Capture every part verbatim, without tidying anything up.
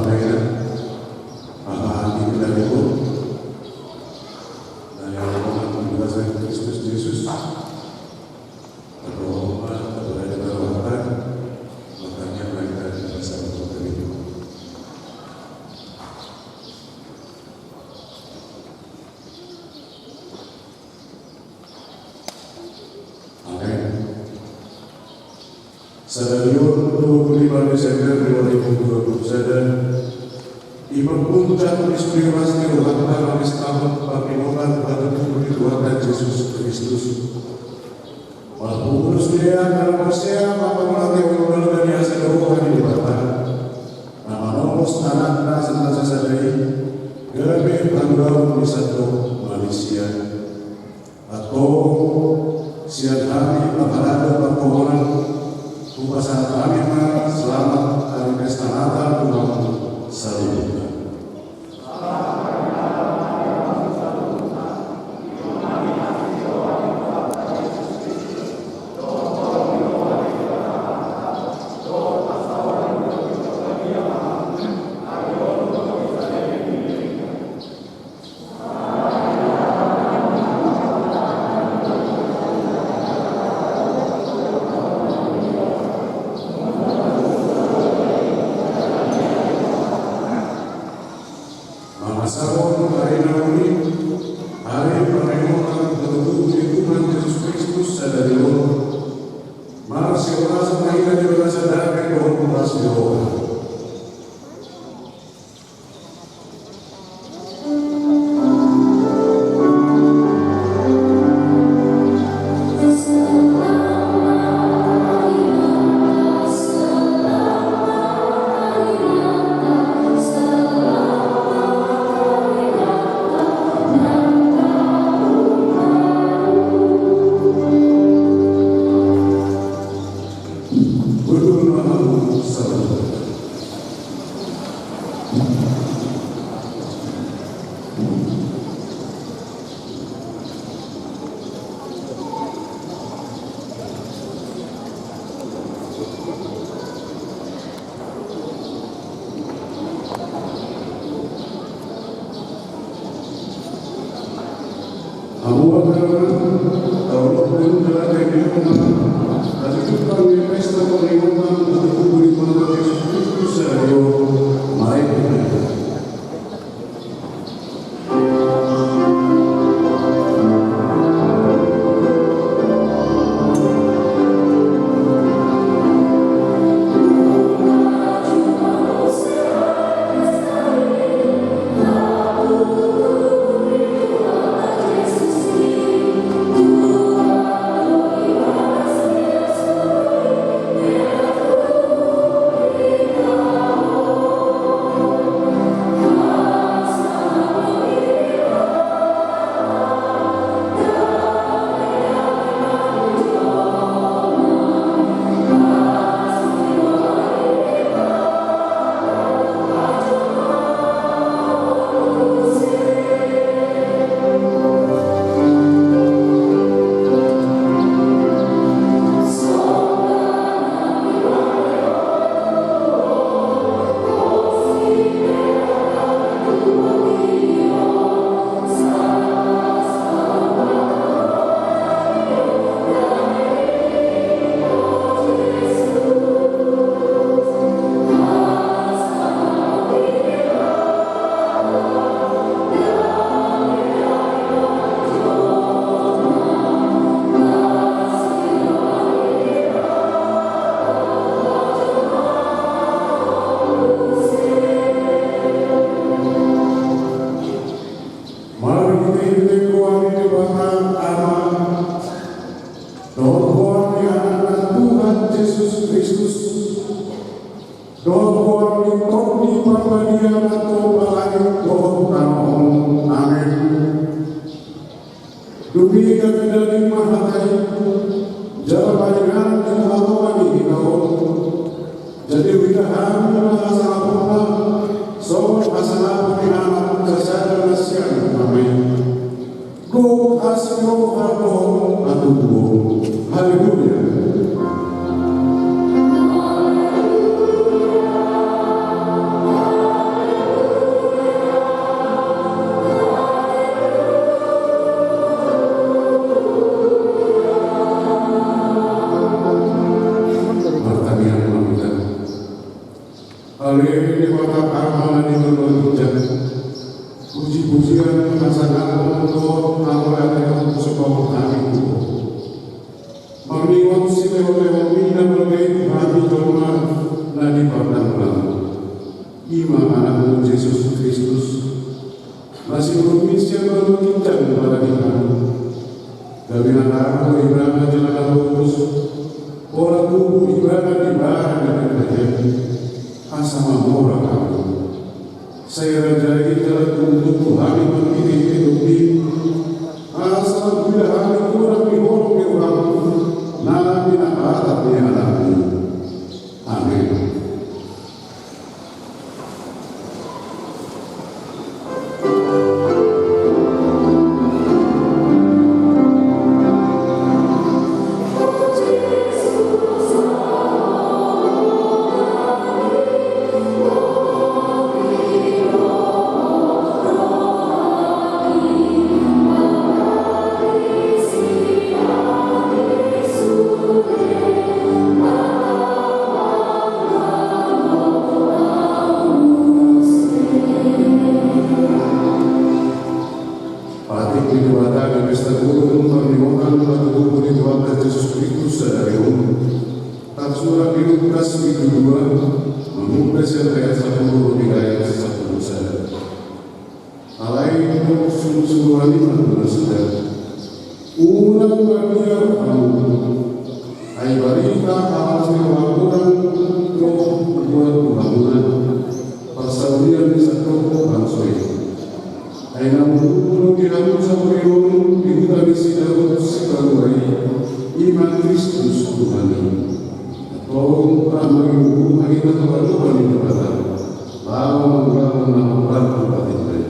Baik, pahantusi hita di Tuhan. Di bagasan Kristus Jesus. Berdoa, berdoa di bagasan Tuhan. Makanya mereka bisa berdoa. Amen. Sadari on, dua puluh lima Desember dua ribu dua puluh sada, i ma puncak Eukaristia Rohanta, Eukaristia pardonganan, patuduhon ni Tuhanta Jesus Kristus. Marpungu do sude angka na porsea mamboan hata ni roha ni Debata, na manolos Anakna na sasada i, gabe haluaon ni sandok Malaysia. Antong, sian hami Parhalado Partohonan, hupasahat hami ma selamat ari pesta Natal tu hamu saluhutna. Mangasahon ari na uli, ari parningotan patuduhon ni Tuhan Jesus Kristus sadari on, marsihorasan ma hita di bagasan dame dohot las ni roha. Hamu angka dongan, taolop ma hita di bagasan hasuhuton ni pesta parningotan patuduhon ni Tuhan Jesus Kristus sadari on, mari hita. Ale Debata Ama na di banua ginjang, puji-pujian hasangapon dohot hamuliateon husungkun hami tu Ho. Marningot silehon-lehonMi na manggabean hami jolma na di pardamulan, i ma Anakmu Jesus Kristus, na siburungMi sian banua ginjang mangalehon hami. Gabe na dao Ibana jala na lolos, pola tubu Ibana di bara ni parbadianMi, asa mamora hami. Sai rajai jala tumutumutu hami marhite-hite TondiM, asa lam huida hami tu na pinaholong ni rohaM na pinapatar ni AnakMi. Amen. Patik ni Debata di pesta gulung parningotan na tubu ni Tuhanta Jesus Kristus sadari on, tarsurat di Lukas bindu dua, mamungka sian ayat sampulu ro di ayat sampulu sada. Alai didok surusuruan i ma tu nasida: Unang mabiar hamu. Ai barita halas ni roha unang do hubuat tu hamuna parsaulian ni sandok bangso i. Ai na mangolu di hamu sahuria on di huta ni si Daud Sipaluari, i ma Kristus Tuhan i. Tong ma mangihut hita tu adopan ni Debata, laho mangulahon na hombar tu patikna i.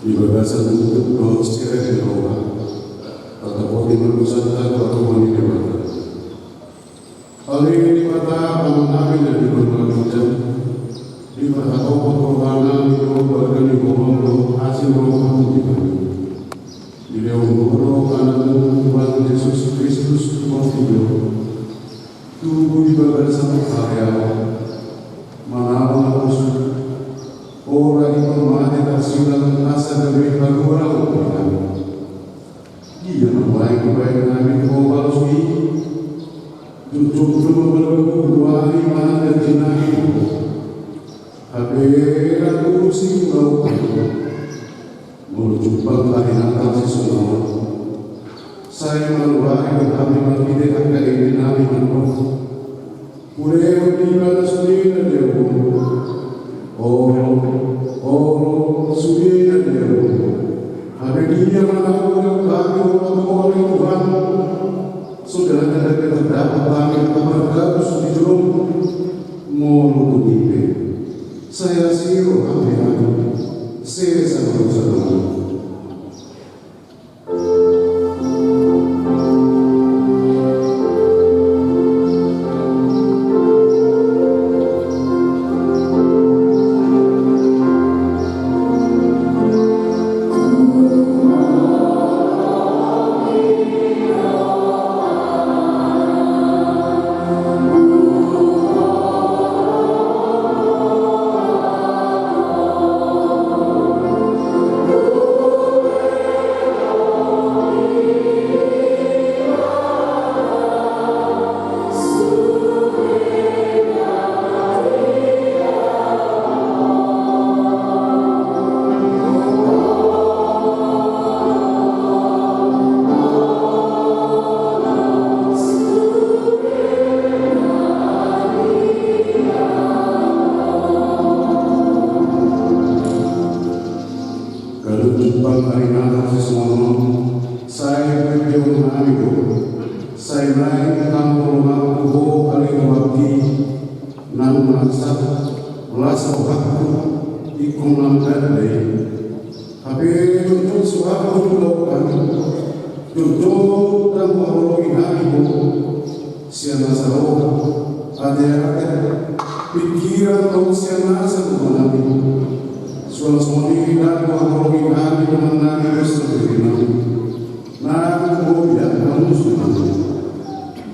Di bagasan tuk dohot sirep ni roha, tatopoti ma dosanta tu adopan ni Debata. Ale Debata Amanami na di banua ginjang, diparhatopot rohanami do balga ni gogoM dohot asi ni rohaM tu hami. Dilehon Ho do Anakmu Tuhan Jesus Kristus tu portibi on, tubu di bagasan haleaon, manaon na husuk, pola i ma mate tarsilang asa gabe haluaon di hami. Dia ma baen dibaen hami tu Ho balos i? Jotjot do mangolu, luahi ma na janji nami tu Ho. Hape ndang urusi ulaonta. Molo jumpang ari Natal sisongon on, sai ma luahi hami marhite angka ende nami mandok: Hulehon di ibana sude na dao on. O, o, Molo dung i pe, sai asi roham di hami, sesa ma dosanami. Ganup jumpang ari Natal sisongon on, sai pangkeon nami do, sai naeng hamu holonganku ho ale Tuhanki, nang marsat las rohangku ingkon nang ganda i. Hape jotjot suhatku tu laokan, jotjot ndang huhaholongi hami ho. Sian asa roha, ateate, pingkiran dohot sian asa tubuan nami. Suang songon i ndang huhaholongi hami dongan nami dohot sahuria nami. Nang boi hamu sude.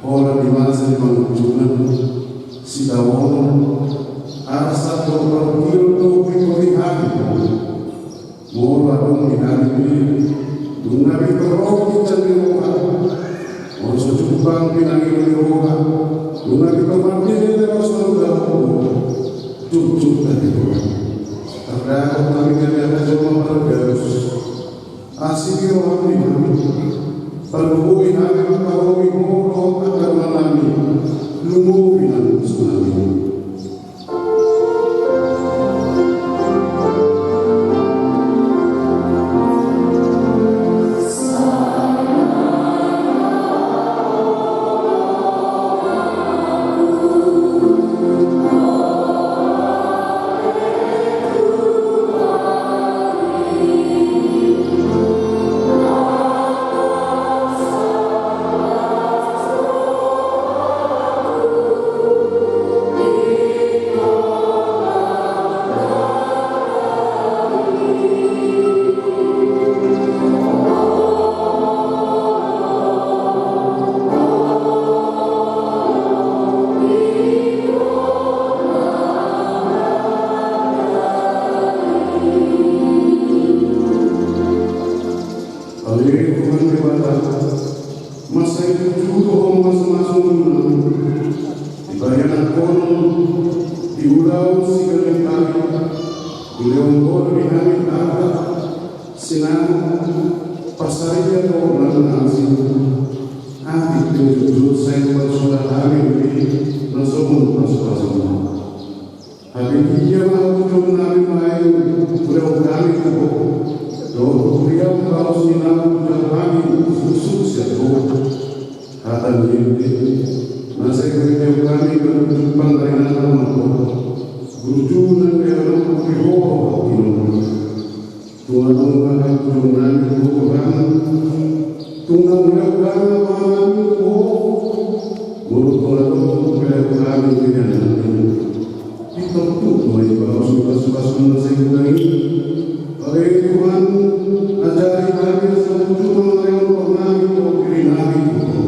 Holan di masa ni pangunjunan, sitaonon, arsak dohot parungkilon do huingkoti hami. Molo adong di hami be, nunga pintor ro ginjang ni roha. Molo so jumpang pinangido ni roha, nunga pintor mardeta laos mangulahon ho. Jujur tadi roha. Tardapot hami gabe angka jolma pargabus. Asi di roham di hami. Pargogoi hami mangkaholongi ho dohot angka dongan nami. Lumobi nang muse nami. Ale Tuhan Debata, mansai tutu do Ho mamasu-masu ngolunami. Di parianakhonon, di ulaon siganup ari, dilehon Ho do di hami arta, sinamot, pansarian dohot na asing. Atik pe jotjot sai hupasu-pasu hami do i na songon pasu-pasuMu. Hape dia ma hujouonnami naeng hulehon hami tu Ho, dohot tu huriaM balos ni naung hujalo hami suksuk sian Ho. Hata ni ende, na sai hurejeki hami ganup jumpang ari Natal ma Ho, burju nang denggan ni Ho rohangki on. Tung adong ma hujouonnami tu Ho, Tuhan, tung na hulehon hami amang nami tu Ho. Molo tung adong hulehon hami inanami, pintor tuk ma i balos ni pasu-pasuM na sai hurang i. Ale Tuhan, ajari hami asa burju mangalehon rohanami dohot dirinami tu Ho.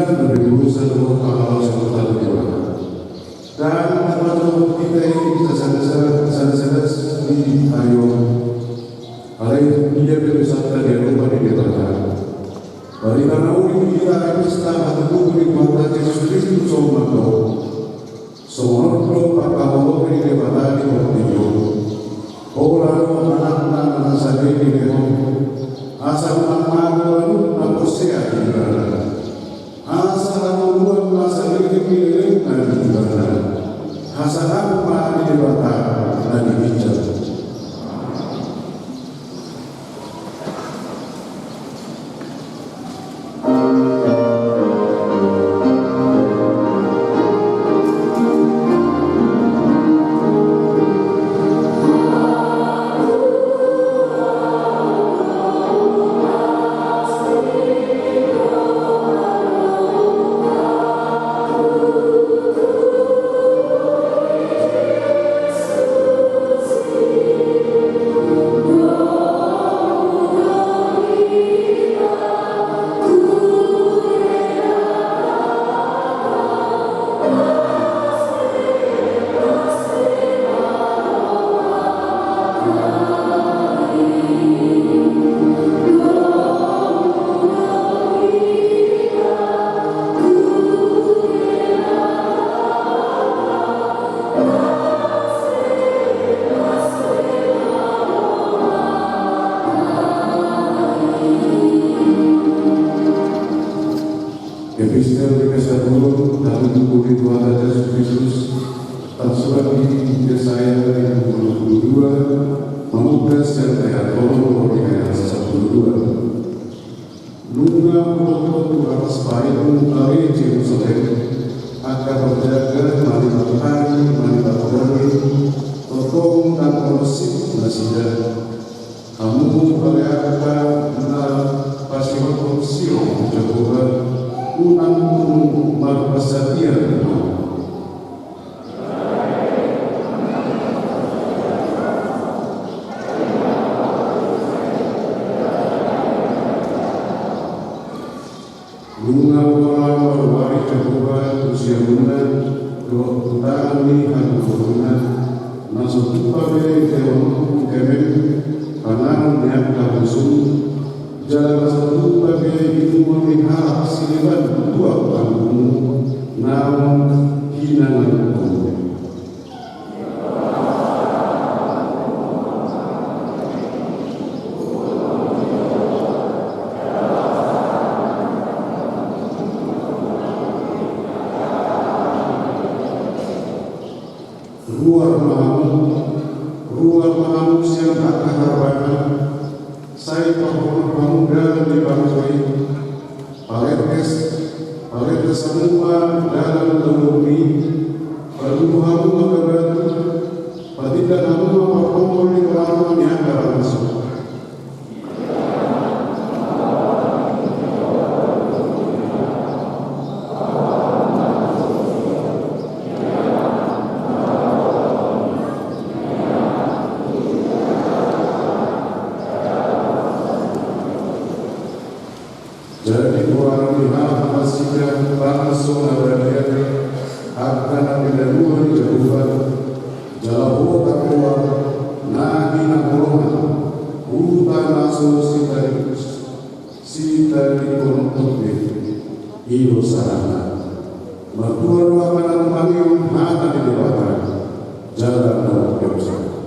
Dohot urusan dohot pangalaosion ni Debata. Dan termasuk hita i sasada-sada, sasada-sada di ari on. Alai dia pe dosanta diadopan di Debata. Barita na uli di hita ari Pesta hatububu ni Tuhanta Jesus Kristus on mandok. Songon on do pangkaholongi ni Debata di portibi on. Pola do Anakna na sasada i dilehon, asa unang mago na porsea di Ibana. Asa hangoluan na sasada i dilehon di Ibana. Hasangapon ma di Debata na di ginjang. Epistel di Pesta Bulung, hatububu ni Tuhanta Jesus Kristus, tarsurat di Jesaya bindu pulu dua, mamungka sian ayat onom ro di ayat sampulu dua. Nunga huboto tu atas paemu ale Jerusalem, angka parjaga manilak ari manilak borngin, tongtong ndang pola sip nasida. Hamu ale angka na pasihothot sirong tu Jahowa, unang tung marpasatia hamu. Nunga pola maruari Jahowa tu siamunna dohot tu tangan ni hagogoonna, na so tupa be lehononku emem panganon ni angka bosum, jala na so tupa be inumon ni halak sileban tuak anggumu naung hinanganhon. Ruar ma hamu, ruar ma hamu sian angka harbangan, sai pahompu hamu dalan ni bangso i. Palepes, palepes hamu ma dalan na lorong i, paluhu hamu angka batu, patindan hamu ma parhongol ni rohana ni angka na masuk. Jadi, goaran ni hita nasida bangso na badia, angka na pinarua ni Jahowa, jala hot roha, na hinaholongan, huta na so sitadi, sitadingkon be, i do sahatna. Martua do angka na tumangihon hata ni Debata, jala na umpeopsa.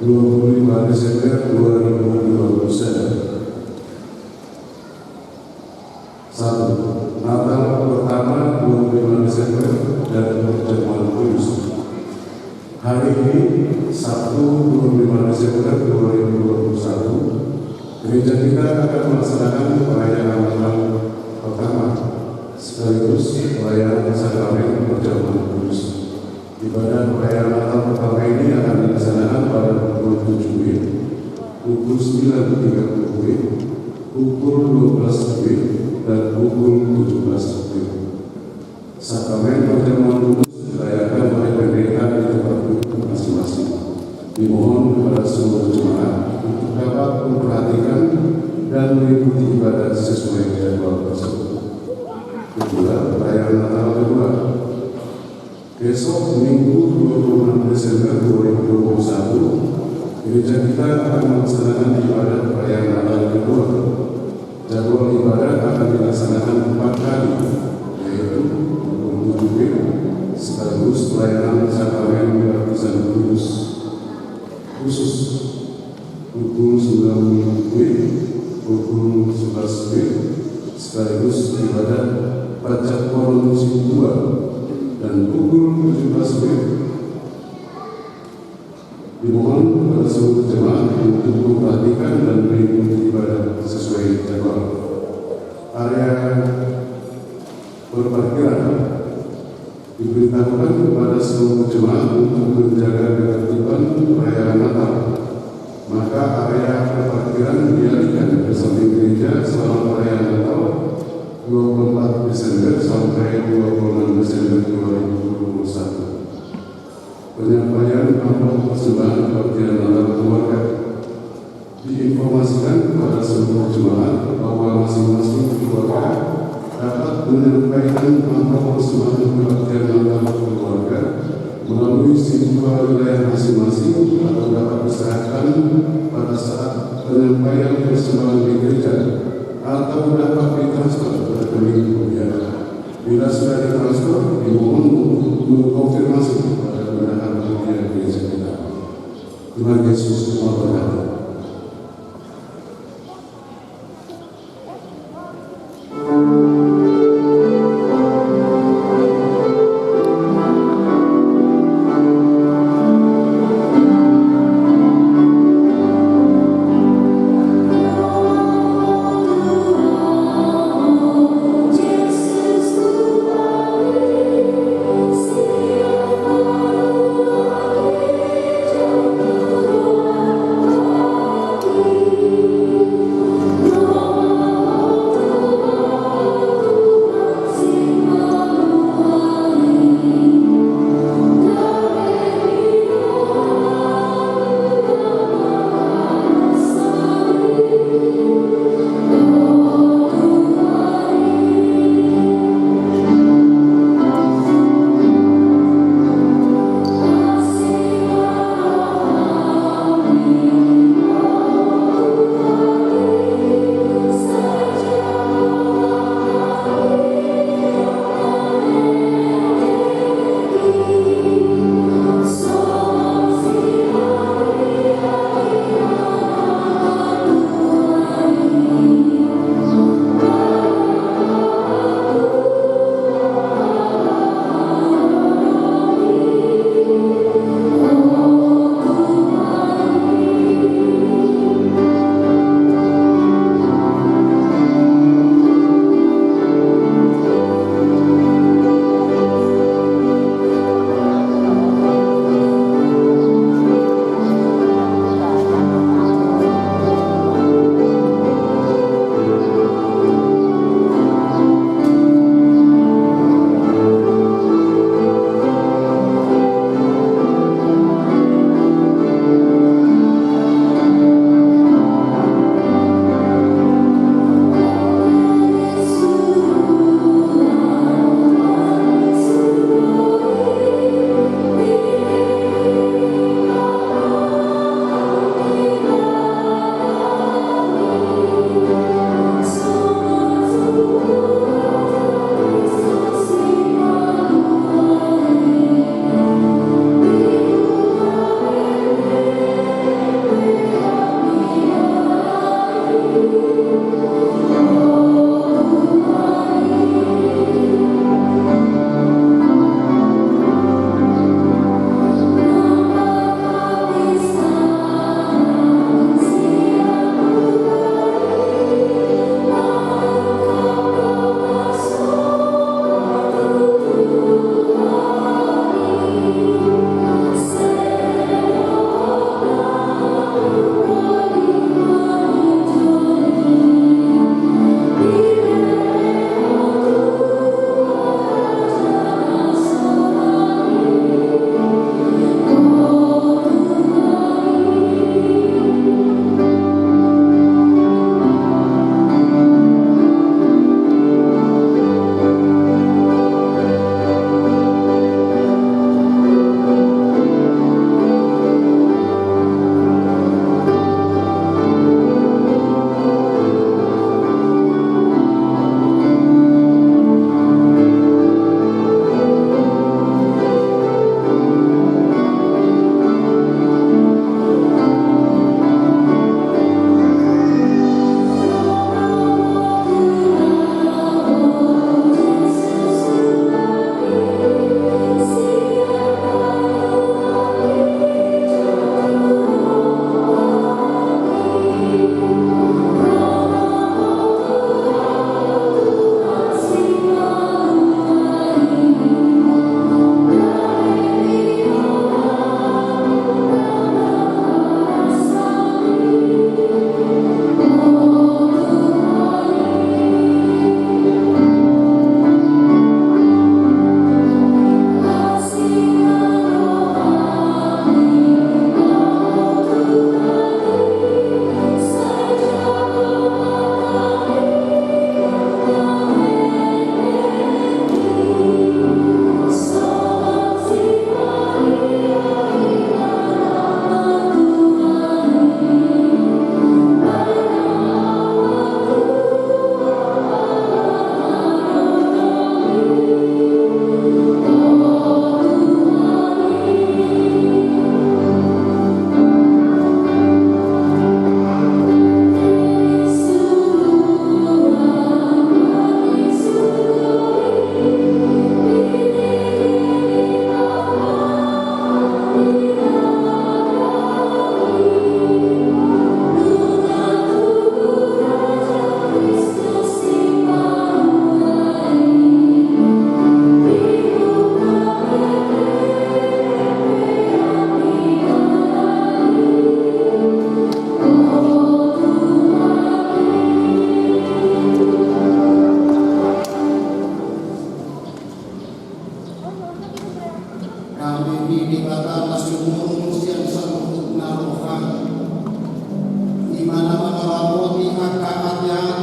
dua puluh lima Desember dua ribu dua puluh satu. Satu, Natal pertama dua puluh lima Desember dan perjamuan kudus. Hari ini, Sabtu dua puluh lima Desember dua ribu dua puluh satu, gereja kita akan melaksanakan perayaan Natal pertama sekaligus perayaan sakramen perjamuan kudus. Ibadah perayaan Natal pertama ini akan dilaksanakan pada pukul tujuh W I B, pukul sembilan tiga puluh W I B, pukul dua belas W I B, dan pukul tujuh belas W I B. Sakramen perjamuan kudus dirayakan oleh pendeta di tempat duduk masing-masing. Dimohon kepada seluruh jemaat untuk dapat memperhatikan dan mengikuti ibadah sesuai jadwal tersebut. Kedua, perayaan Natal kedua. Besok, Minggu, dua puluh enam Desember dua ribu dua puluh satu, gereja kita akan melaksanakan ibadah perayaan Natal kedua. Jadwal ibadah akan dilaksanakan empat kali, yaitu pukul tujuh W I B, sekaligus pelayanan sakramen baptisan kudus khusus, pukul sembilan W I B, pukul sebelas W I B, sekaligus ibadah Pancakkonon musim dua, dan pukul tujuh belas W I B. Dimohon kepada seluruh jemaat untuk memperhatikan dan mengikuti ibadah sesuai jadwal. Area berparkiran. Diberitahukan kepada seluruh jemaat untuk menjaga ketertiban perayaan Natal. Maka area berparkiran dialihkan ke samping gereja selama perayaan Natal dua puluh empat Desember sampai dua puluh enam Desember dua ribu dua puluh satu. Penyampaian amplop persembahan kebaktian Natal keluarga. Diinformasikan kepada seluruh jemaat bahwa masing-masing keluarga dapat menyampaikan amplop persembahan kebaktian Natal keluarga melalui SIM dua wilayah masing-masing atau dapat diserahkan pada saat penyampaian persembahan di gereja atau dapat ditransfer ke rekening pembiayaan. Bila sudah ditransfer, dimohon untuk mengkonfirmasi kepada bendahara panitia gereja kita. Tuhan Yesus memberkati.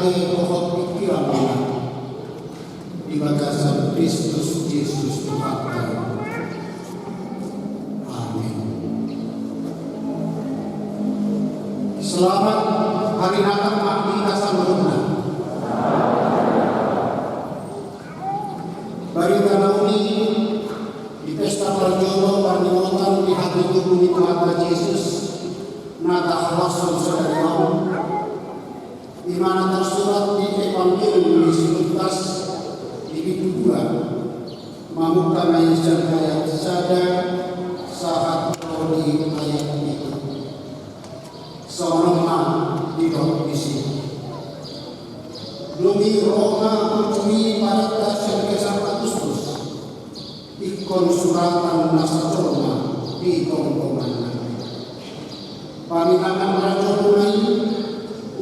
Dohot pikiran di bagasan Kristus Jesus Tuhanta. Amin. Selamat Hari Natal ma di hita saluhutna. Barita na uli di pesta parjolo parningotan di hatutubu ni Tuhanta Jesus na tahalashon sadari on. I ma na tarsurat di Evangelium ni si Lukas di bindu dua, mamungka ma i sian ayat sada sahat tu di ayat pitu. Songon on ma didok disi. Dung i ro ma uju i parenta sian Kesar Augustus. Ingkon suratan na sajolma di gonggonganna. Paminangan rajona i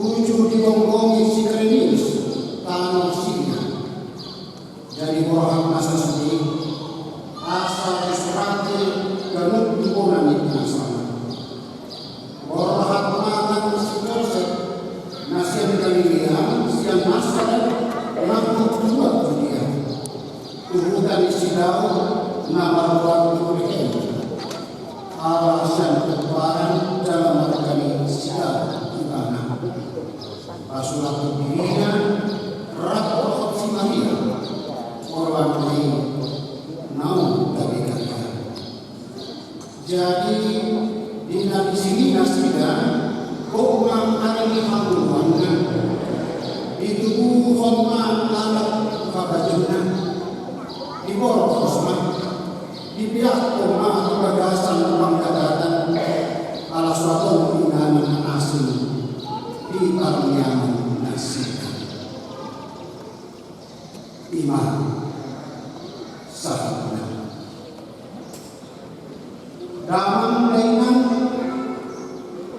uju digonggongi si Kirenius, tano Siria. Jadi borhat ma sasude i, asa disurati ganup tu bona ni pinasana. Borhat ma nang si Josep, na sian Galilea, sian Nasaret, na tu huta Judea, tu huta ni si Daud, na margoar Betlehem, ala sian pomparan jala marga ni si Daud ibana. Pasulak tu dirina, rap dohot si Maria, pomparanna i, naung gabe galean. Jadi, di na disi nasida, gok ma ari ni hangoluanna, ditubuhon ma anak tu habadianna, diborngos ma, dipeakhon ma tu bagasan panggadatan, ala so adong inganan na asing di parniangan nasida. I ma sahatna. Damang dainang,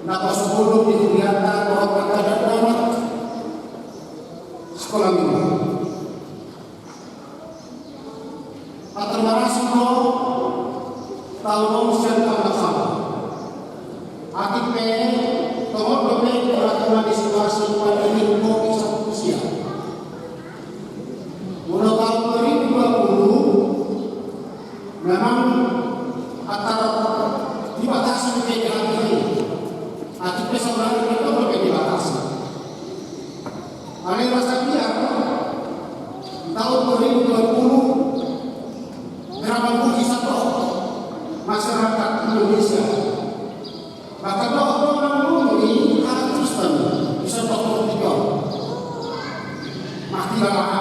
na pasupulung di hurianta dohot angka dakdanak, Sikola Minggu. Patar marasi do taon on sian taon na salpu. Atik pe tongon dope di tengah-tengah ni situasi pandemi Covid sampulu sia. Molo taon dua ribu dua puluh memang atar dibatasi kegiatan ini. Atik pe saudara itu dope dibatasi. Alai rasa biar di taon dua ribu dua puluh hera mangguhi sato masyarakat Indonesia. Bahkan dohot do mangguhi hera Kristen di sato portibi on. Mati balaha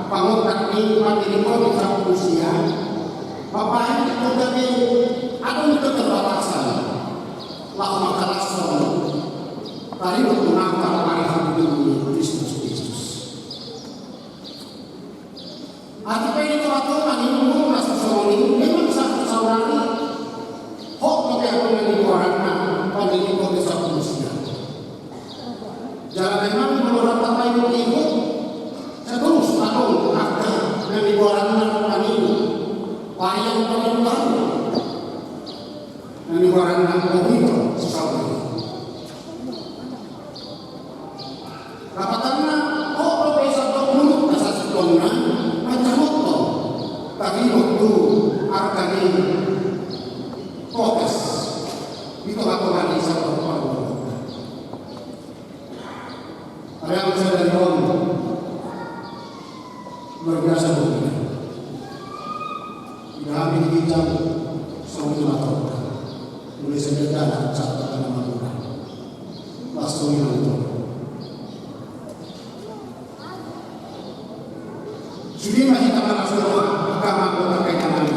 pangontak ni pandemi Covid sampulu sia. Bapak ini kota ni adong keterbatasan. Laho mangkalashon taringot tu Natal ari hatutubu ni Kristus Jesus. Atik pe di tonga-tonga ni umur na songon i memang sahat saonari hot dope angka na nigoaranna pandemi Covid sampulu sia. Jala memang molo rap tapaihut-ihut, satorus adong angka na nigoaranna pandemi varian-varian baru. Na nigoaranna Omicron saonari. Dapotanna, hot dope sahat tu mulak na sasintongna manjamothon taringot tu arga ni potas di tonga-tonga ni saluhut parngoluon. Adong sada di on luar biasa do. Ida hami di ginjang songon i ma torop. Mulai sian dangdang sahat tu na mamora. Pas songon i ma torop. Sude ma hita marlas ni roha, angka amang dohot angka inang nami.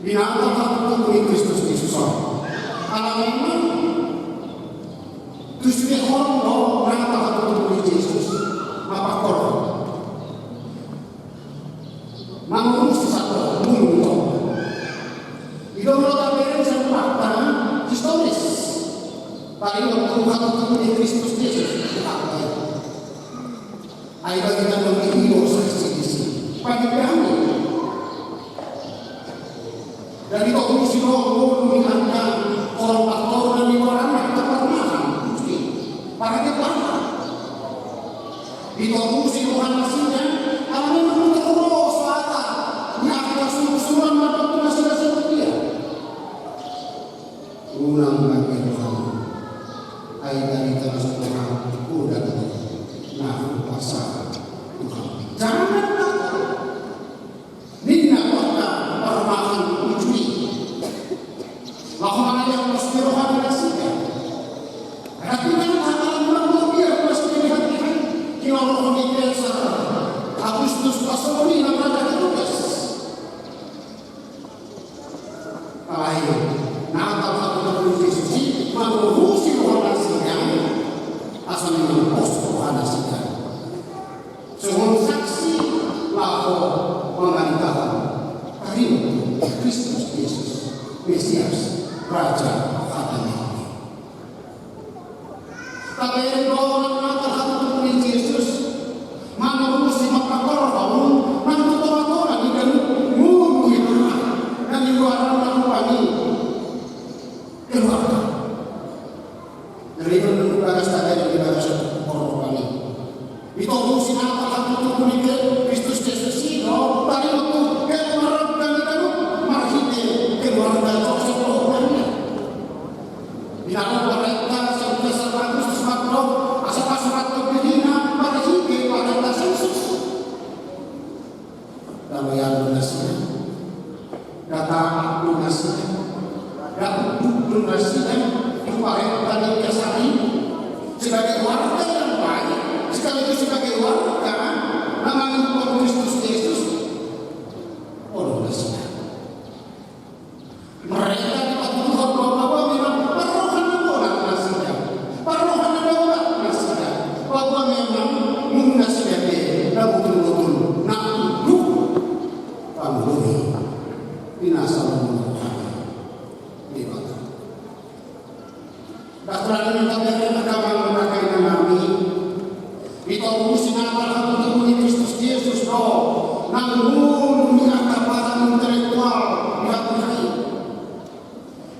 Di Natal hatutubu ni Kristus Jesus on. Ala memang tu sude horong do Natal hatutubu ni Jesus. Apa horong? Mangurusi sato mulu do. I do molo tabereng sian fakta historis. Taringot tu hatutubu ni Kristus Jesus. Ai bagi na naung dihilo saksi disi. Bagi pe hami. Jadi tong disi do ngolu ni angka horong pastor na nigoaranna, angka parmahan. Parade parmahan. Tuhan. Ai dari tanah Tuhan, udah tahu. Nah, pasal Tuhan. Jangan takut. Ninna Tuhan, parumahan uju i. Laho mangalehon pos ni roha ni nasida. Ratusan halaman mula mula biar pos ni hatihan. Kinolong ni Kaisar Augustus pasoni na mata di tugas. Alai, Natal hatutubu ni Jesus i mangurusi roha nasida, asa memang pos roha nasida. Songon saksi laho mangalitahon taringot tu Kristus Jesus, Mesias, Raja hata ni Debata. Tabereng do Natal hatutubu ni Jesus mangurusi, mangkorhon nang tu tonga-tonga ni ganup ngolu ni roha na nigoarna rupani keluarga. Jadi, itu bagas tabereng di bagas hatutubu ni Kristus Jesus i do taringot tu keluarga ni ganup marhite keluarga Josep dohot Maria. Di na ro barita Santo Agustus mandok asa pasurat tu dirinya marhite barita sensus. Dang loas do nasida, dang taat do nasida, dang unduk do nasida tu parenta ni Kaisar i. Sebagai warga yang baik, sekaligus sebagai warga na mangihuthon Kristus Jesus, olo nasida. Mereka dipatuduhon bahwa memang parroha na bona nasida, parroha na daulat nasida, bahwa memang nunga nasida pe na botul-botul na unduk pangoloan i. Di na saleleng ni roha ni Debata. Dang ro di tabereng angka amang dohot angka inang nami, ditorusi Natal hatutubu ni Kristus Jesus do nang ngolu ni angka para intelektual di hatiha i.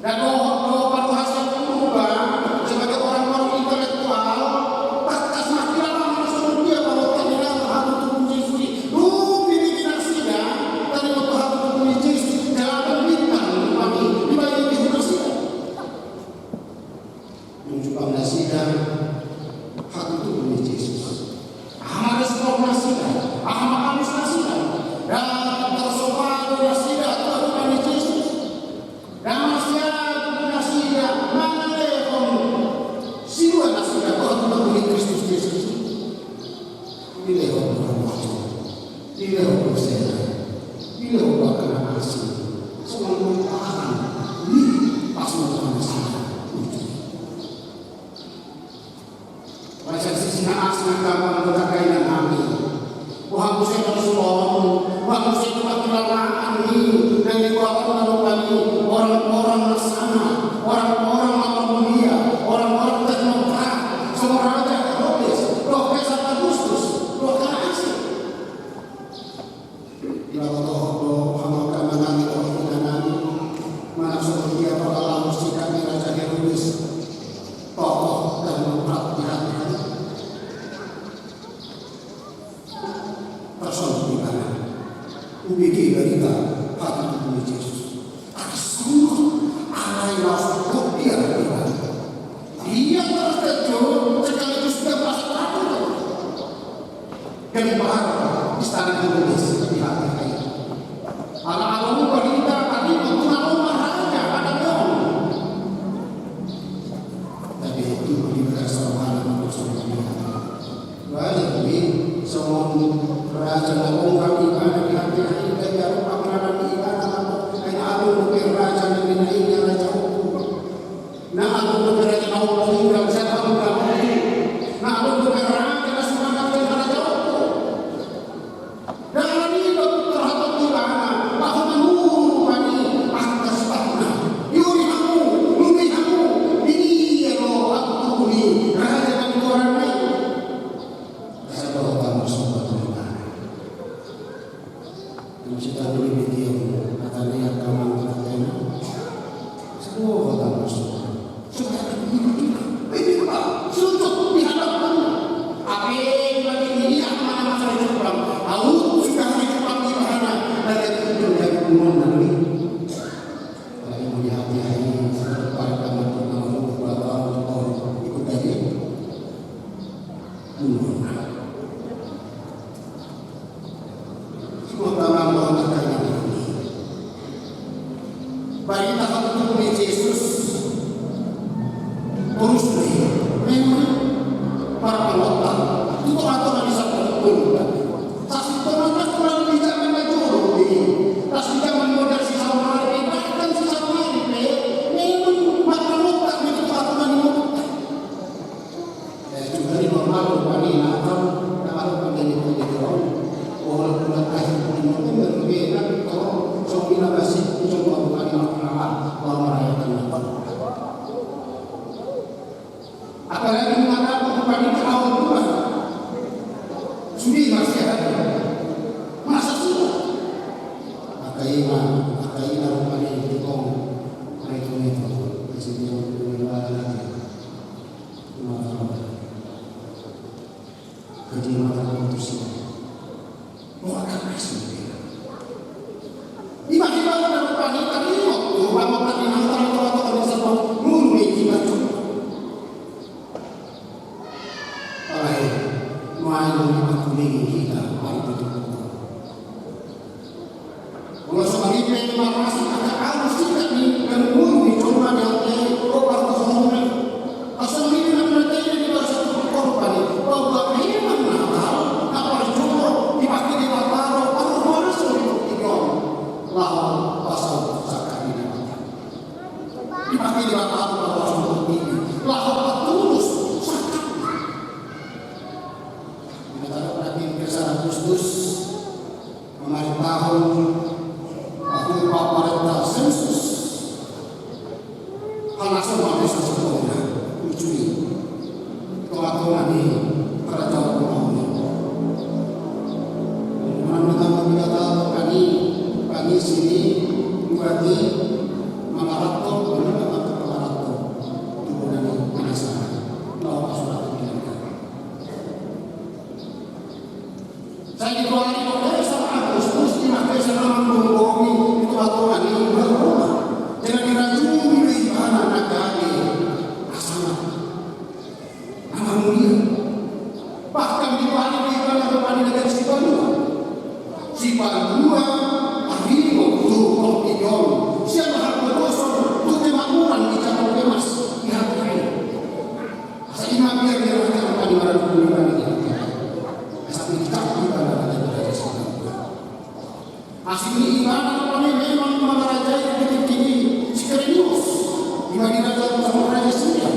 Dang dohot do paruhasa Purba sebagai orang-orang intelektual, tangkas mangkilala songon dia paruhasa ni Natal hatutubu ni Jesus i. Dung dibege nasida taringot tu hatutubu ni Jesus, jala bintang rupani dibahen nasida. Dung jumpang nasida hatutubu ni Jesus, aha ma respon nasida? Aha ma alus nasida? Dang tarsomba do nasida tu hatutubu ni Jesus. Dang marsiajar nasida mangalehon silua nasida tu hatutubu ni Kristus Jesus. Dilehon do hamu, dilehon do sera, dilehon do angka na asing. Songon i ma pahan ni pasupasu ni sada. Raja sisi na asing, angka amang dohot angka inang nami, boha muse tong songon on? Boha muse tu pangkilalaan ni na nigoarna rupani orang-orang na sangap, orang-orang na marmulia, orang-orang teknokrat, songon Raja Herodes dohot Kaisar Augustus, dohot angka na asing. Diboto do hamu angka amang dohot inang nami, manang songon dia pangalaho sikap ni Raja Herodes, tokoh teknokrat di hatiha i. Tarsongon ibana, hubege barita hatutubu ni Jesus. Tarsongon, alai laos hot dia ibana. Ia terkejut sekaligus ia merasa takut. Gempar istana Herodes di hatiha i. Ala adong barita taringot tu na ro ma raja, adong. Tapi itu di bahasa rohani maksudnya. Wajar do i, songon raja na ro ma ibana di hatiha i, ia adong pangkilalaan ni ibana, ai na adong dope raja na nina i raja hukum. Na adong dope raja na ompung, na sian hamu na ompung. Na adong dope raja na sumangat sian harajaonku. Dang na niba tarhatop ibana, laho manuru rupani angka sifatna. Iori hamu, nungnungi hamu, di dia do hatutubu ni raja na nigoarna i. Asa dohot hamu marsomba tu ibana. Asa dohot hamu mangihut hata ni angka amang dohot angka inang. Asa dohot hamu marsomba. Songon i ma. Terus memang parpalota itu atau bisa terpukul. Sasintongna kurang di zaman na jolo be. Pas di zaman modern si saumari, bahkan si saumari be, memang parpalota itu aturan di modern. Eh, cuma di normal rupani Natal, Natal rupani di Pulau. Walaupun akhir bulan November, lebih enak kalau so kita masih coba rupani Natal, kalau merayakan Natal. Apalagi mengatakan kepada di awal bulan. Sudah masih ada. Masa sudah? Maka ima, maka ima rupani di kong. Maka itu, itu. Masih dia berubah lagi. Cuma kalau kerja makan itu sih. Wah, kan masih. Ima, ima, ima, rupani, tadi waktu, lama tadi, nang tadi, tadi, tadi, tadi, tadi, ngulu, ima, ima. Alai, main, ima, kuning, kita, main, betul, betul. Molo so maripe marlas, angka alus sikat ni, dan umur ni jolma ni ate, o partohononna. Asal ni na mate ni di basa tu korban ni, bahwa memang Natal, na parjolo, dipake Debata ro, parhorasan di portibi on. Laho pasal sangkap ni Debata. Dipake Debata ro, parhorasan di portibi. Laho patulus sangkap. Di tanggal empat belas Agustus, Pamarentahon, atau pamarentah sensus. Halason ma desa Sitohang, uju i. Tonga-tonga ni kerajaan Sitohang. Manang na tanggung jawab kami, kami sini, berarti mangaranto, manang na tanggung mangaranto. Tubuh nami penasaran. Mau pasukan kita. Sai di tonga ni, tonga ni, sama Agustus, di masa sama mambonggongi, di tonga-tonga ni, di tonga-tonga. Jadi dirajumi do ibana na gabe, asal na mulia. Bahkan di tonga ni, di tonga ni, di tonga ni, na gabe sipalua. Sipalua, arimo, tu portibi on. Sian harbosoan, tu Temangguran, di Jawa Tengah, di hati ini. Asa ima biar dia raja rupani maradu ni ibana di hati. Asa di hati ibana raja, raja Sitohang. Asli ibana rupani memang mangarajai di tingki ni si Kirenius. Ibana raja sama raja Siria.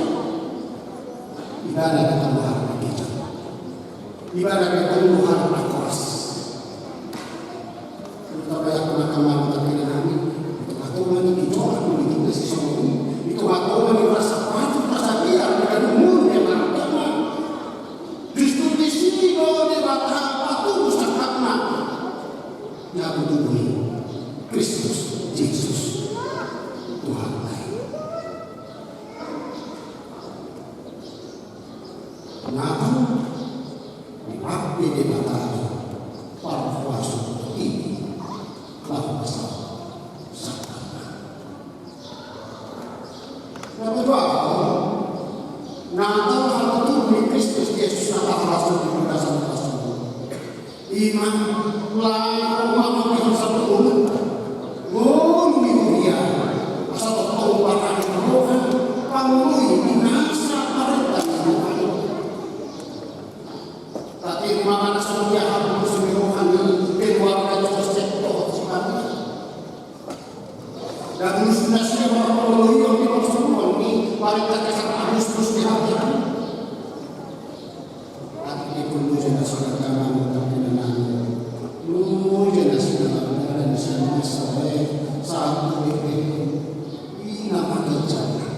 Ibana ketemu hati kita. Ibana ketemu hati koras. Tabayangkon angka amang, angka inang nami, di tonga-tonga ni gejolak politik na sisongon i, di tonga-tonga ni rasa patut, rasa biar, di tonga-tonga ni angka amang. Justru disi do Debata patulus sangkapna. Ia tubuhna Kristus Jesus, Tuhanta i. Natal, dipake Debata do parhorasan portibi, laho pasal sangkapna. Na paduahon, Natal, hatutubu ni Kristus Jesus na parhorasan di bagasan pasal. Ima, laho mamangihon saluhut ngolu ni huria, asa tongtong barani roha, pangoloi di nasa marentah ni roha. Tapi ima na songon dia hamu songon roha ni keluarga Josep dohot si Maria. Dapus nasida marpangoloion di parsaoran ni Parenta Kesar Agustus di hatian. Tapi di pulu jana sudah kaman tapi nanang. Lu jana sudah kaman dan siapa sabai satu di ina pakai jana.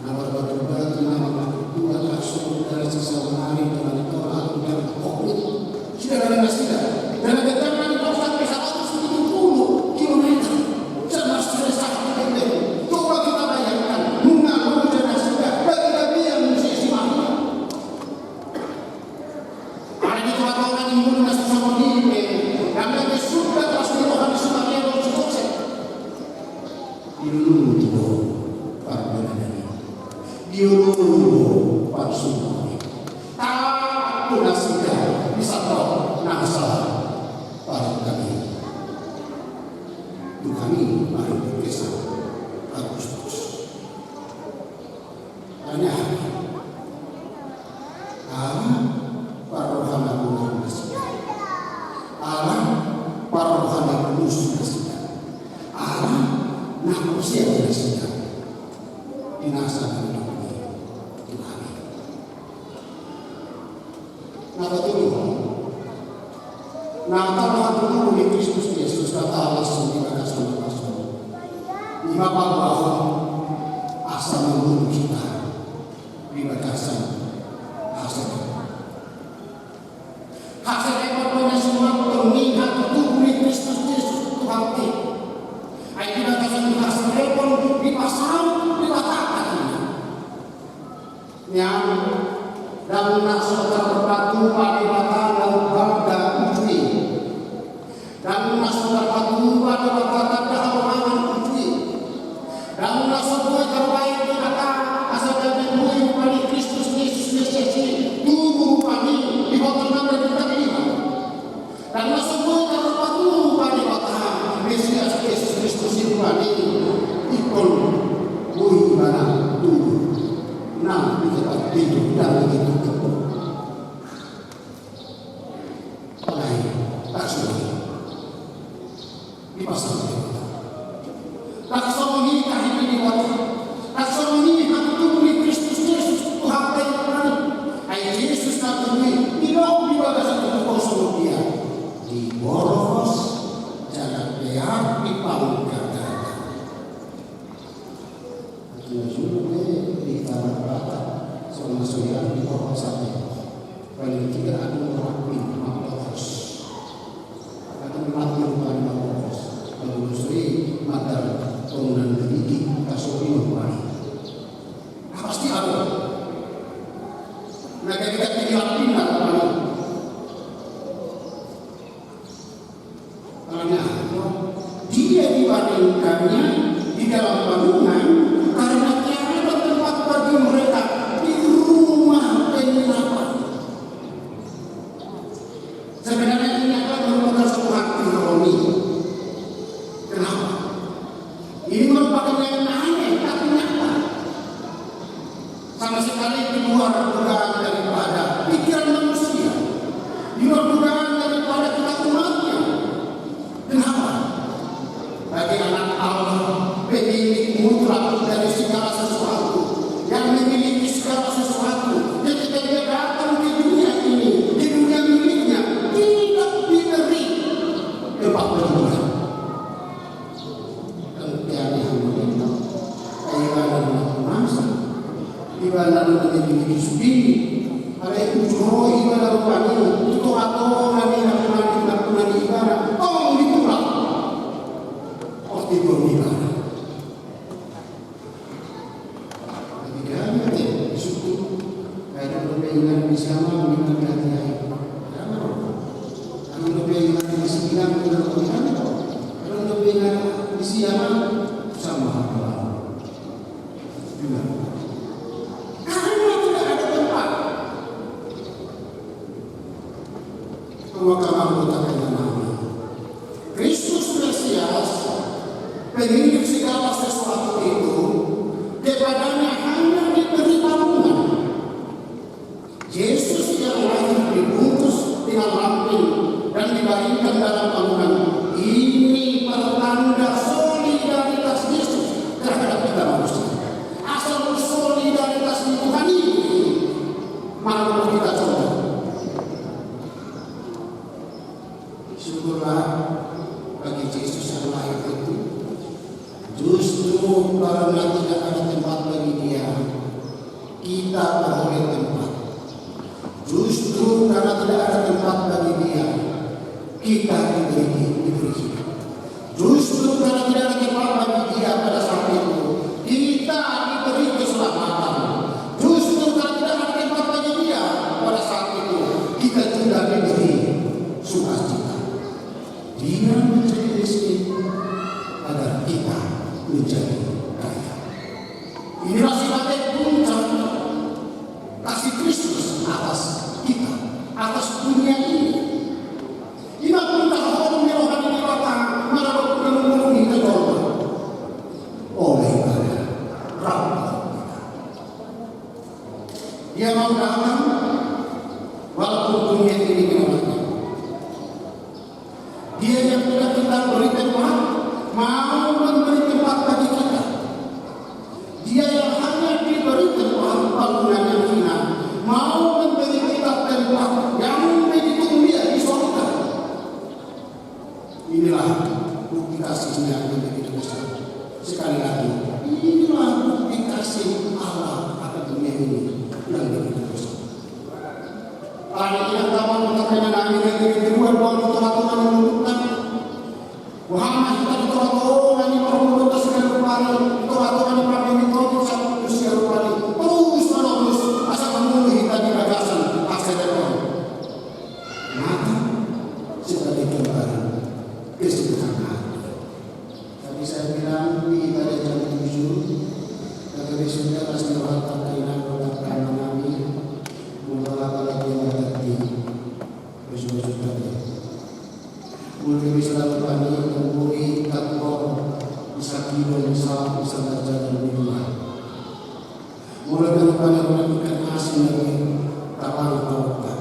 Nama batu-batu nama batu dua kasur dari sisa menari dengan tolak dan covid. Sudah dari nasida. Dan ada tangan di bawah sampai seratus tujuh puluh kilometer. Sama sekali satu pendek. Coba kita bayangkan. Nunga lu dan nasida. Bagi kami yang musisi mahal. Ada di tonga-tonga ni mulu nasi sama di. Karena dia sudah pasti rohani sama dia. Dilului do pardalanan i. Dilului do parsumbaon i. Taat do nasida di sandok nasa paling kami. Tuhan i paling berkesan Agustus. Ala parroha na bulus nasida. Ala parroha na bulus nasida. Ala na porsea nasida. Di nasa na nidok ni Tuhan i. Na patoluhon, na tarhatubu ni Kristus Jesus na tahalas di bagasan na pasol, i ma paboahon asa mambunuh hita di bagasan haserepon. Haserepon do na sumangkon ni hatutubu ni Kristus Jesus Tuhanta i. Ai di bagasan haserepon dipasaut Debata hatiha. Nian, ndang na so tarpatupa Debata na umbalga uju i. Ndang na so tarpatupa Debata tanda harohangan uju i. Ndang na so boi tarbahen Debata asa gabe boi rupa ni Kristus Jesus Mesias i, tubu rupani, di botol nang dari tadi. Ndang na so boi tarpatupa Debata Mesias Jesus Kristus i rupani, ingkon boi ibana tubu nang di tempat tidur dan begitu. Alai, ndang songon i. Di pasal Debata. Ndang songon i tahi ni Debata. Ndang songon i hatutubu ni Kristus Jesus Tuhanta i. Ai Jesus na tubu i, didok di bagasan tutu songon dia. Diborhos jala peak di panggagana. Tina julu be di tanah Batak, songon na so diatur di Batak saja. Paling tidak adong rapi mambohos. Adong rapi rupani mambohos. Lalu so i mandar bangunan na tinggi, kasopi rupani. Pasti adong. Na gabe tinggi rapi na rupani. Karena dia dibandingkannya di dalam bangunan, karena tiada tempat bagi mereka di rumah penginapan. Sebenarnya ini adalah merupakan satu hal ironi. Kenapa? Ini merupakan yang aneh, tapi nyata. Sama sekali di luar dugaan daripada pikiran manusia, di luar dugaan daripada kita umatnya. Kenapa? Bagi anak Allah, pemilik mutlak dari segala sesuatu, yang memiliki segala sesuatu, ketika dia datang ke dunia ini, di dunia miliknya, tidak diberi tempat berguna. Tangkiani hamu ninna, ai ibana na masa, ibana na memiliki sudini, alai uju ro ibana rupani tu tongatonga ni nakuna ni nakuna ni ibana, tong ditulak. Otik do ibana. Jadi dia mate, disutu. Ai adong dope inganan ni si amang, inganan ni hatiha i. Adong dope inganan ni si inang, inganan ni hatiha i. Adong dope inganan ni si amang, sama hatiha. Bilang. Karena tidak ada tempat. Maka anggota kemenangan. Kristus Mesias, pemilik segala sesuatu itu, kepadanya hanya diberi bangunan. Yesus yang lahir dibungkus dengan lampin dan dibaringkan dalam bangunan, ini pertanda solidaritas Yesus terhadap kita manusia. Asal solidaritas Tuhan ini, maka kita coba. Syukurlah bagi Yesus yang lahir itu. Justru karena tidak ada tempat bagi Dia, kita beroleh tempat. Justru karena tidak ada tempat bagi Dia, kita diberi, diberi hidup. Justru karena tidak ada tempat bagi Dia pada saat itu, kita diberi keselamatan. Justru karena tidak ada tempat bagi Dia pada saat itu, kita juga diberi sukacita. Dia menjadi miskin agar kita menjadi kaya. Inilah sifatnya puncak kasih Kristus atas kita, atas dunia ini. Ima puncak hukum ni roha ni Debata, maradophon Dia mau datang walaupun dunia ini menolaknya. Dia yang sudah kita beri tempat, mau memberi tempat bagi kita. Dia yang hanya diberi tempat bangunan yang hina, mau memberi kita tempat yang begitu mulia di sorga. Inilah bukti kasihnya yang begitu besar. Sekali lagi, inilah bukti kasih Allah akan dunia ini yang begitu besar. Alani i, angka amang dohot inang nami na di hita, di tonga-tonga ni tonga-tonga ni mundukta, boha ma hita di tonga-tonga ni parngoluonta siganup ari, di tonga-tonga ni pandemi Covid sampulu sia rupa i, torus manogot asa mangolu hita di bagasan hasereon. Mate sebagai gambaran kesederhanaan. Tapi saya bilang di ibadah jam tujuh, tapi sudah pasti orang tak kena orang tak mengalami. Mula apalagi yang tadi bersyukur tadi. Mula bisa lalu pani memberi takwa di sakit dan salah bisa baca dan mimbar. Mula na mangkana ikan asin lagi tapang tauka.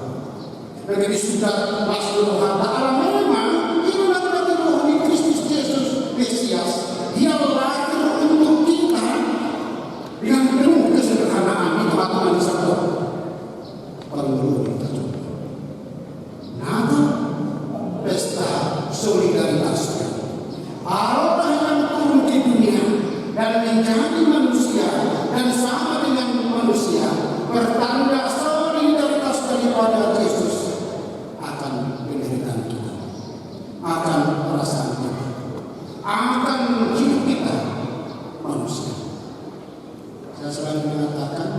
Na jadi sudah pas mengatakan ala memang inilah kata Tuhan di Kristus Yesus Mesias. Dia lahir untuk kita dengan penuh kesederhanaan itu atau manis apa? Perlu kita coba. Natal, pesta solidaritas. Allah yang turun ke dunia dan menjadi manusia dan sama dengan manusia, pertanda solidaritas daripada Yesus akan penderitaan kita, akan perasaan kita, akan hidup kita manusia. Saya selalu mengatakan,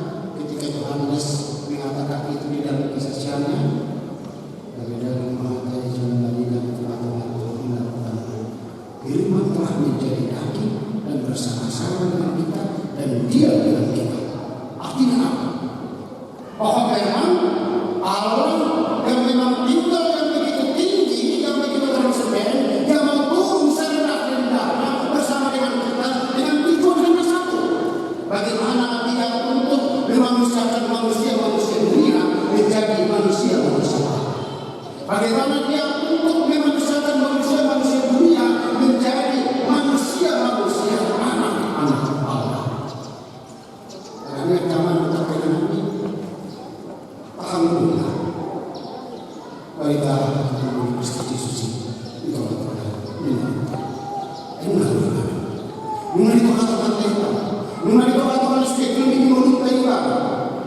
ketika Yohanes mengatakan itu di dalam kesaksiannya, "Firman telah menjadi daging dan bersama-sama dengan kita, dan diam dengan kita." Artinya apa? Bahwa memang Allah yang memang tinggal yang begitu tinggi, yang begitu transenden, dia mau turun serendah-rendahnya bersama dengan kita dengan tujuan hanya satu. Bagaimana dia untuk memanusiakan manusia-manusia dunia menjadi manusia-manusia Allah. Bagaimana dia untuk memanusiakan manusia-manusia dunia menjadi manusia-manusia anak-anak Allah. Karena zaman kita ini, alhamdulillah. Baiklah, Kristus Yesus itu. Nunga di tonga-tonga ni tonga-tonga ni sude, nunga di tonga-tonga ni sude, nunga di tonga-tonga ni sude, nunga di tonga-tonga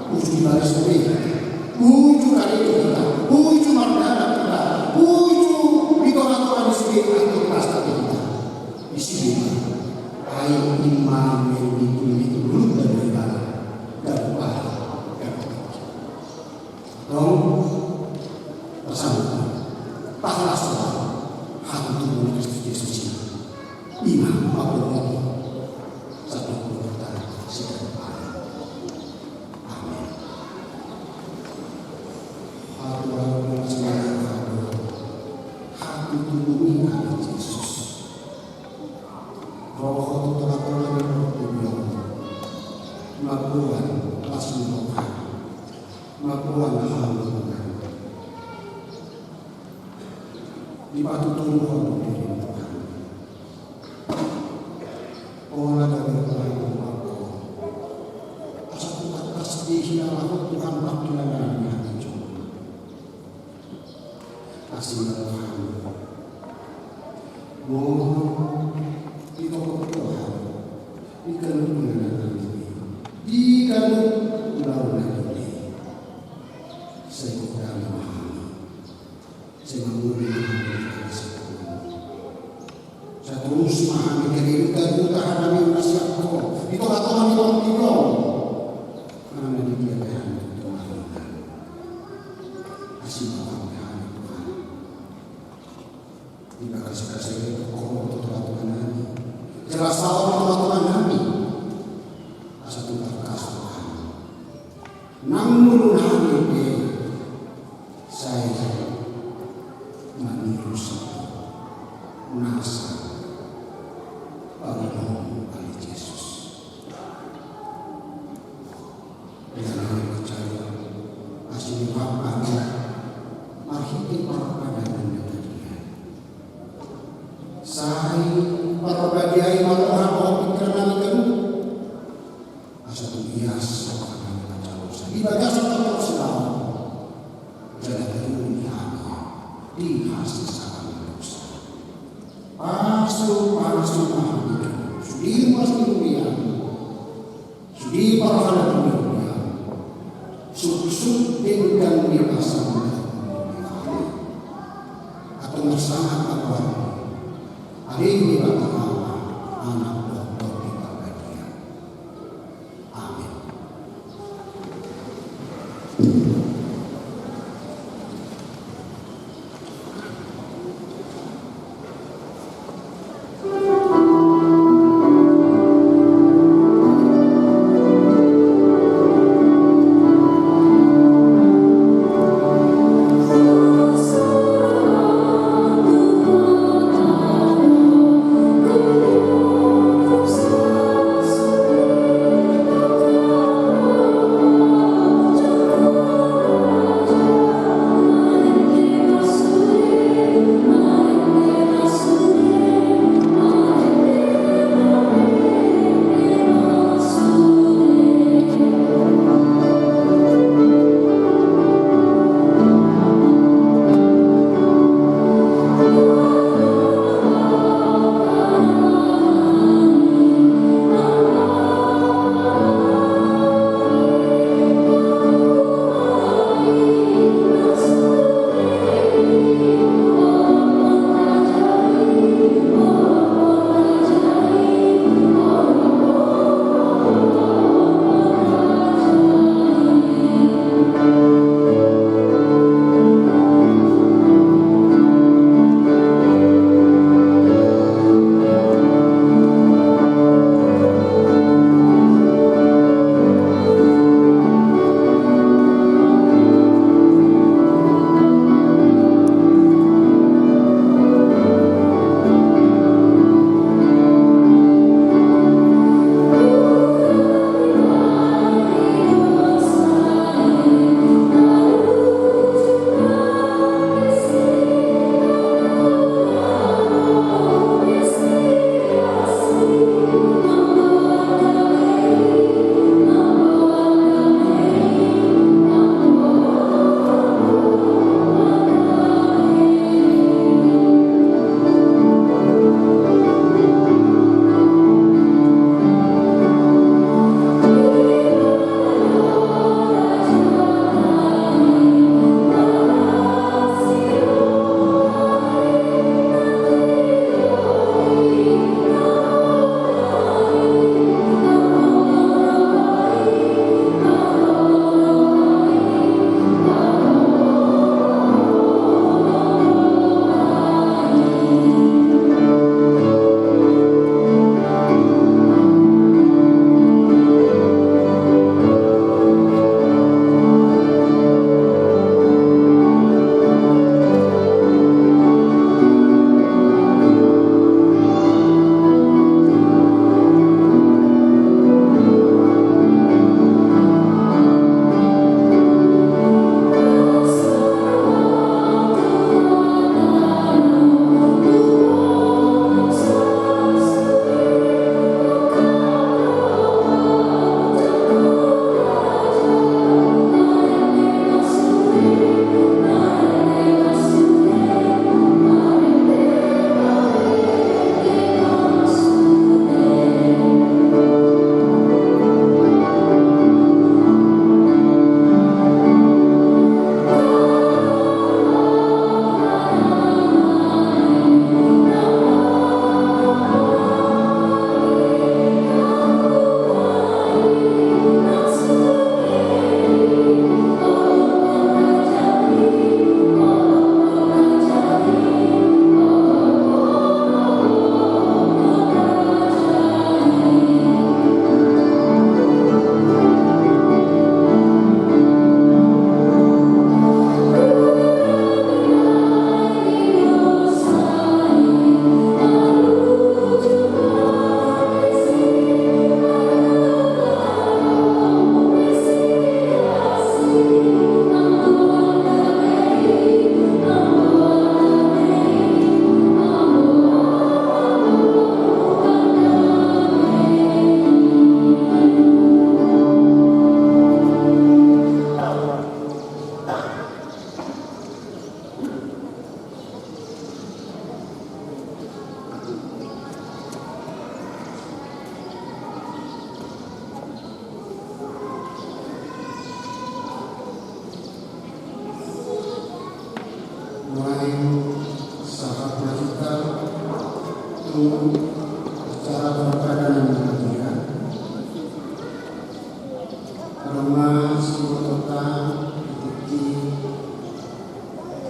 ni sude. Uju di baris sude, uju kari kita, uju mardana kita, uju di tonga-tonga ni sude, uju pesta kita. Di sude, ai imam yang ditunjuk dulu dari dalam, dan bahaya. Dong, pasahat ma, pasahat ma hatutubu ni Kristus Jesus i. Ima ma pamungka satu puluh kata. Amin. Hatutubu ni Kristus Jesus. Ro ho tu tonga-tonga ni portibi on. Mamboan las ni roha. Mamboan hamu. Dipatutunduhon dirimu Tuhan. Pola gabe roha ni rohangku. Asa tu tangkas dihilalahon Tuhan pangkilalaan ni hami jolo. Asi ma roham. Mohon digokhon Tuhan di ganup inganan nami, di ganup ulaon nami. Sai godang ma hami. Sai mangolu ma hami di bagasan tanganmu. Sai torus ma hami, gabe duta-duta hanami na siap Ho di tonga-tonga ni portibi on. Manang na di dia pe hami tu tonga-tonga. Asi ma roham di hami Tuhan. Di bagasan kasih Ho tu tonga-tonga nami. Jala saor tu tonga-tonga nami. Asa tu tangkas Tuhan. Nang ngolu nami pe sai mangihuthon nasa paranmu ale Jesus. Dengan hal percaya Tuhan kami, marhite parpadanan na tadi i. Sai parpadanan i ma roha dohot pingkiran nami ganup. Asa tung ias roha nami manjalo dosa di bagasan tortor sibaon. Jala tarlumobi hami di hasesaan dosa. Pasu-pasu ma hami ganup. Sude ruas ni roha nami. Sude parhalado ni roha nami. Suksuk denggan ni basa. Antong marsahat ma tu Debata, Ama, Anak dohot Tondi Parbadia. Amin. Acara parpadanan na badia. Adong ma sibotoonta di tingki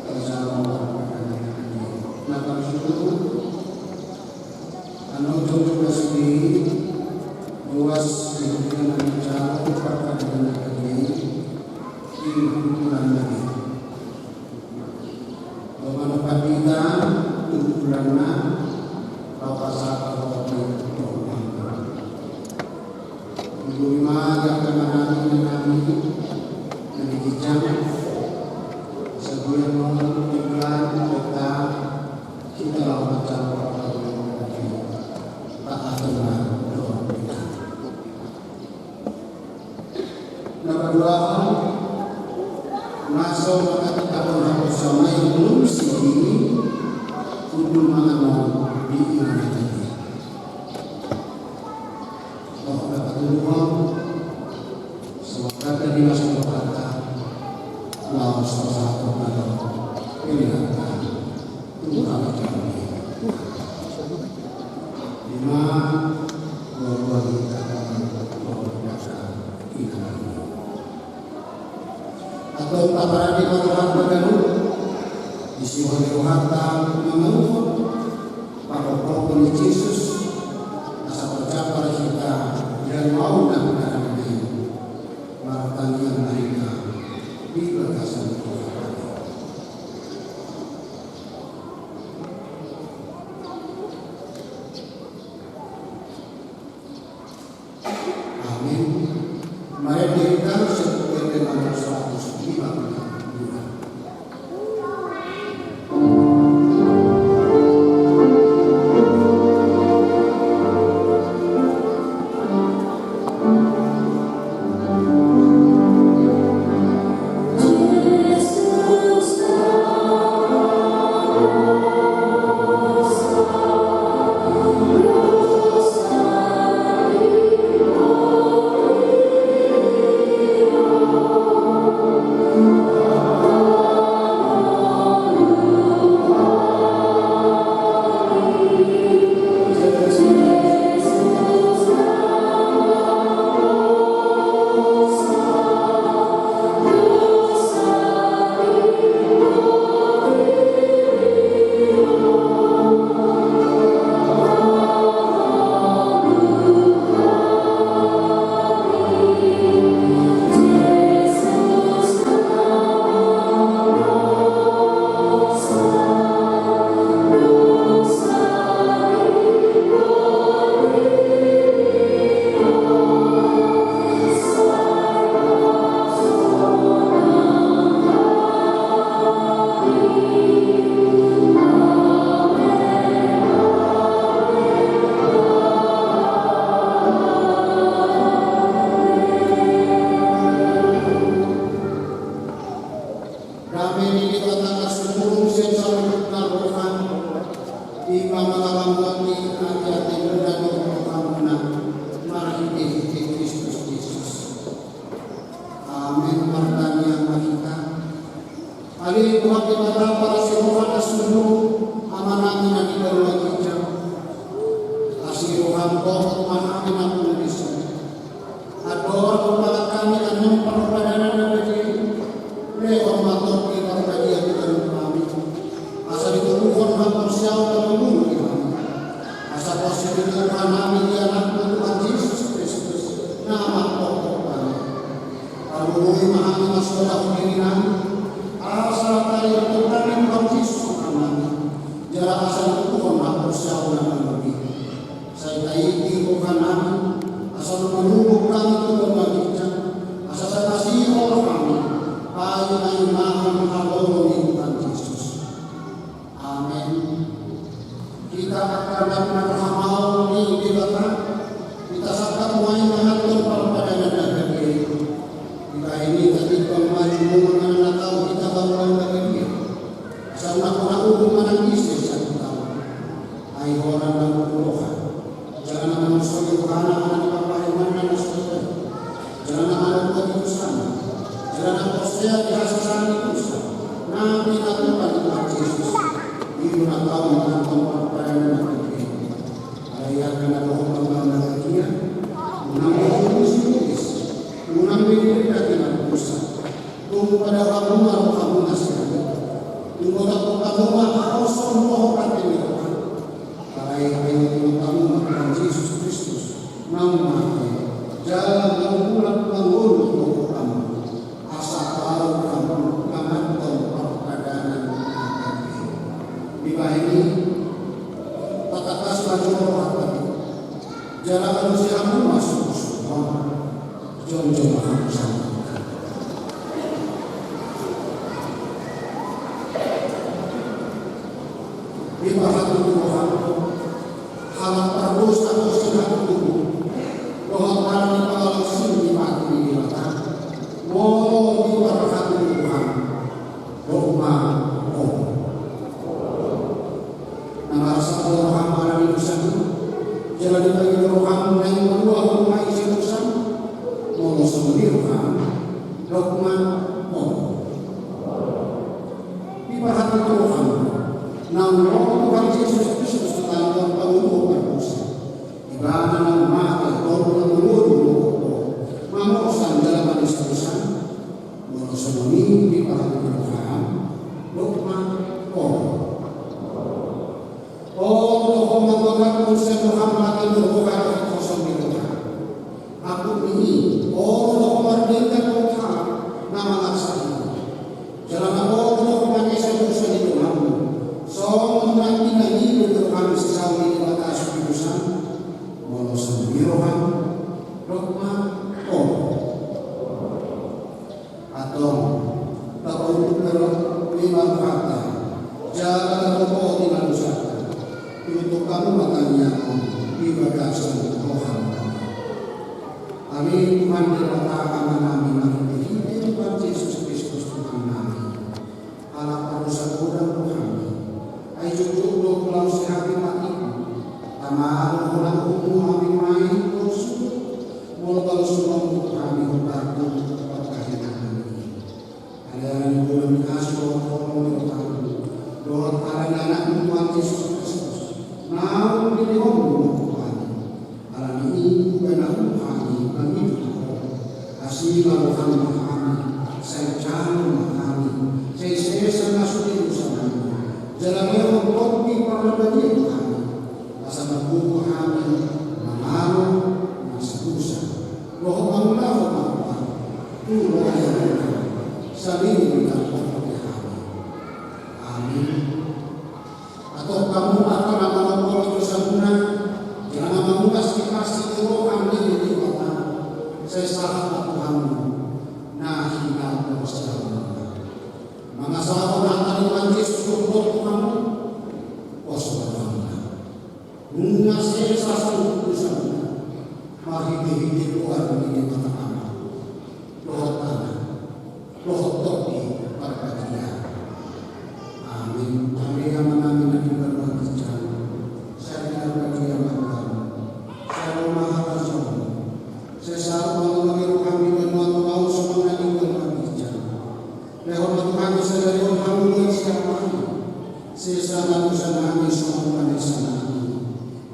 acara parpadanan na badia. Na parsuru, annon jongjongan sude, ruas di hita na manjalo parpadanan na badia i, di bulan na badia. Dohot ma pandita, tu bulan na, laho pasahat roha ni roha. Diberi ma di angka amanami, inanami, na di ginjang, saguya ma tinggal, kota, hita laho manjalo, tak atur ma, dohot. Na paduahon, na so mangkatitahon haporseaon i, unang sihini, unang manganon di inganan i. Oh, na patoluhon, so mangkatitahon haporseaon i, laos pasahathon ma dohot. Ini angka. Tuhan kami. Ima, bahwa kita akan memperkasa kita. Atau paparade ma rohanta ganup, disi rohanta mangaruhon, pakophon ni Jesus, asa tercapai kita, dan mau nak kita. Martangiang ma hita di bagasan Tuhan. Amin. Marende hita sian buku Ende nomor seratus lima puluh dua. Dame ni Debata na sumurung sian saluhut na roha, i ma na mangaramoti ateatemuna dohot rohamuna, marhitehite Kristus Jesus. Amen. Martangiang ma hita. Ale Tuhan Debata parasi roha na sumurung, Amanami na di banua ginjang, asi roham dohot ma hami na pungu dison. Andorang hupasahat hami annon parpadanan na badia i, lehon ma Tondi Parbadia tu hami, asa ditoguhon haporseaon na mangolu di hami, asa pos ni rohanami di Anakmu Tuhan Jesus Kristus, na mangkopkop hami. Pargogoi ma hami masiolahon dirinami, asa taringot hami Tuhan Jesus Amanami, jala asa ditoguhon haporseaon na mangolu i. Sai taiti rohanami, asa na manungkun hami tu banua ginjang, asa sai masihol hami, paima-imahon halomoan ni Tuhan Jesus. Amen. Hita angka na pinarhamaol ni Debata, hita sangkap nuaeng manganhon parpadanan na badia i. Dibahen i hita timbang ma jumolo na tau hita parpadanan na badia. Asa unang hona uhum manang ise sian hita on. Ai hona na marroha. Jala na manusoi rohana, na papahimanna na so tadok. Jala na manopoti dosana. Jala na porsea di hasesaan ni dosa. Na pinatupa ni Tuhan Jesus. I do na tau manganhon parpadanan na badia i. Angka na dohot ma bahen na badia, unang be diurusi udes, unang be diberkati mardosa. Tung padaohon hamu ma rohamuna sian i. Tung botohon hamu ma haoson dohot ate ni roha. Alai paingot-ingot hamu ma Tuhan Jesus Kristus, naung mate jala naung mulak mangolu tu gokhon hamu. Asa tau hamu manganhon parpadanan na badia. Dibahen i, tatangkas ma jolo rohanta, jala alusi hamu ma suhutsuhut on. Jongjong ma hamu saluhutna. Diparhatutu roham, halak pardosa ho sian hatutubu, dohot halak na pangalaosion ni patu ni Debata, molo diparhatutu roham, dok ma: Olo. Na marasa olo roham ala ni dosam i, jala dipangido roham naeng maluahon ma i sian dosam, molo songon i roham, dok ma: Olo. Diparhatutu roham, naung ro Tuhan Jesus Kristus tu tano on pangolu pardosa. Ibana naung mate, tolu na mangolu, mangorsan jala manis dosam. Molo songon i diparhatutu roham, dok ma: Olo. Olo do ho manggogahon sian roham mate ni roha dohot hosom ni roha. Angkup ni i, olo do ho mardenggan dohot halak na mangarsa i. Jala na olo do ho manesa dosa ni donganmu, songon na pinangido ni roham sian saur ni Debata sude dosam. Molo songon i roham, dok ma: Olo. Antong, tapaunduk ma roha, lima rohanta, jala tatopoti ma dosanta. Tutup hamu ma tangiang on di bagasan rohanta. Ale Tuhan Debata Amanami, marhitehite Tuhan Jesus Kristus Tuhannami, halak pardosa godang do hami. Ai jotjot do hulaosi hami mate. Tama do hulaomu hami, molo balos hami, molo balos hami hombar tu pangkahilangan i. Alai ala ni gogo ni asi dohot holong ni roham, dohot ala ni Anakmu Tuhan Jesus Kristus, naung dilehonmu tu hami. Ala ni i, boi na olo hami mangido tu Ho. Asi ma roham tu hami, sai jalo ma hami, sai sesa ma sude dosanami, jala lehon Tondi Parbadia tu hami. Asa mamungka hami mangalo, mardosa, dohot mangulahon na hualu, tu lomo ni roham, saleleng ni tarpodom hami. Amin. Antong hamu angka na mangapuli dosamuna, jala na mangulas di asi ni roha ni Debata, sai sahat ma tu hamu na hinaholongan. Mangasahon hata ni Tuhan Jesus dohot tu hamu, pos ma rohamuna. Nunga sesa saluhut dosamuna, marhitehite goar ni Debata Ama, dohot Anak, dohot Tondi Parbadia. Amin. Ale Amanami na di banua ginjang, sai diparbadia ma goarmu, sai ro ma harajaonmu, sai saut ma lomo ni roham di banua tonga on songon na di banua ginjang. Lehon ma tu hami sadari on hangoluan siapari. Sesa ma dosanami songon panesanami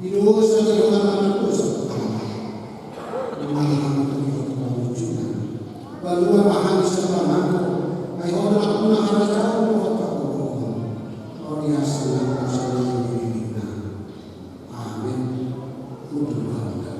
di dosa ni dongan na mardosa tu hami. Unang ma hami tubu tu pangunjunan. Palua ma hami sian pangago. Ai Ho do nampuna harajaon dohot hagogoon. Ro di hasangapon saleleng ni lelengna. Amin. Tudu ma roham.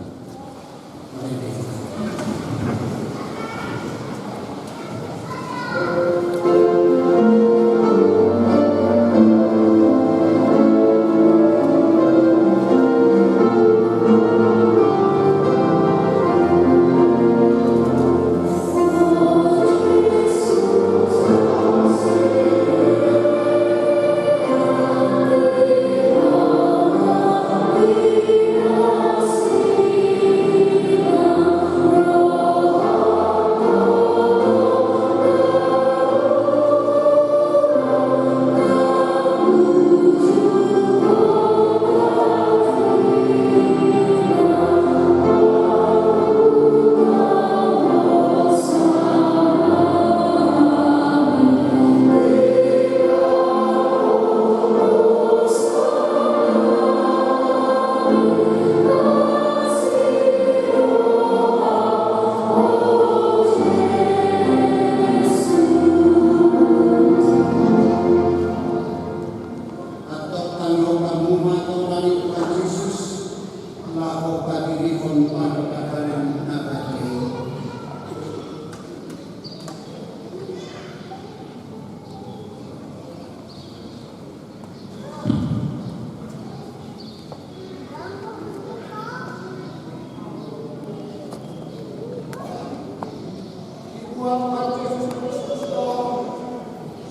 Tuhan Jesus Kristus do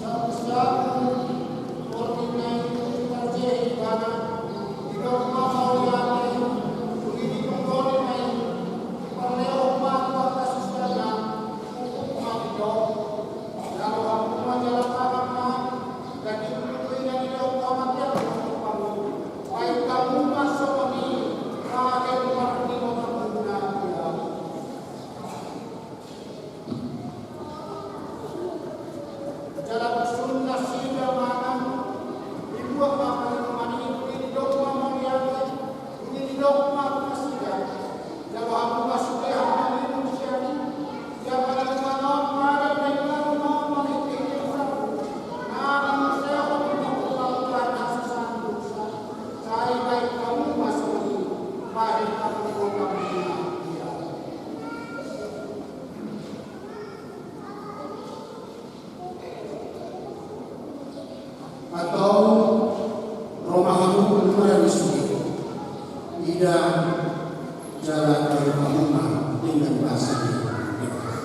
sabu-sabu borngin na i diparjei ibana, didok ma mauliate, dung i ditonggoni ma i, diparlehon ma tu angka susianna, huhut ma didok: Jalo hamu ma jala mangan ma, dagingku do i na nidok hamatean on tu hamu. Bahen hamu ma songon i, bahen parningotan muna di ahu. Jala dung sun nasida mangan, dibuat ma parningotan i, dung i didok ma mauliate, dung i didok ma tu nasida: Jalo hamu ma sude hamu manginum sian i, jala na mangan on, padan na imbaru ma on marhite-hite usapu, na mangusehon ni hamu tu hamu bahen hasusaan dosa, sai bahen hamu ma songon i, bahen parningotan muna di ahu. Antong ro ma hamu, ro ma hamu sude. Ida jala ro hamu ma dengan basa ni Debata.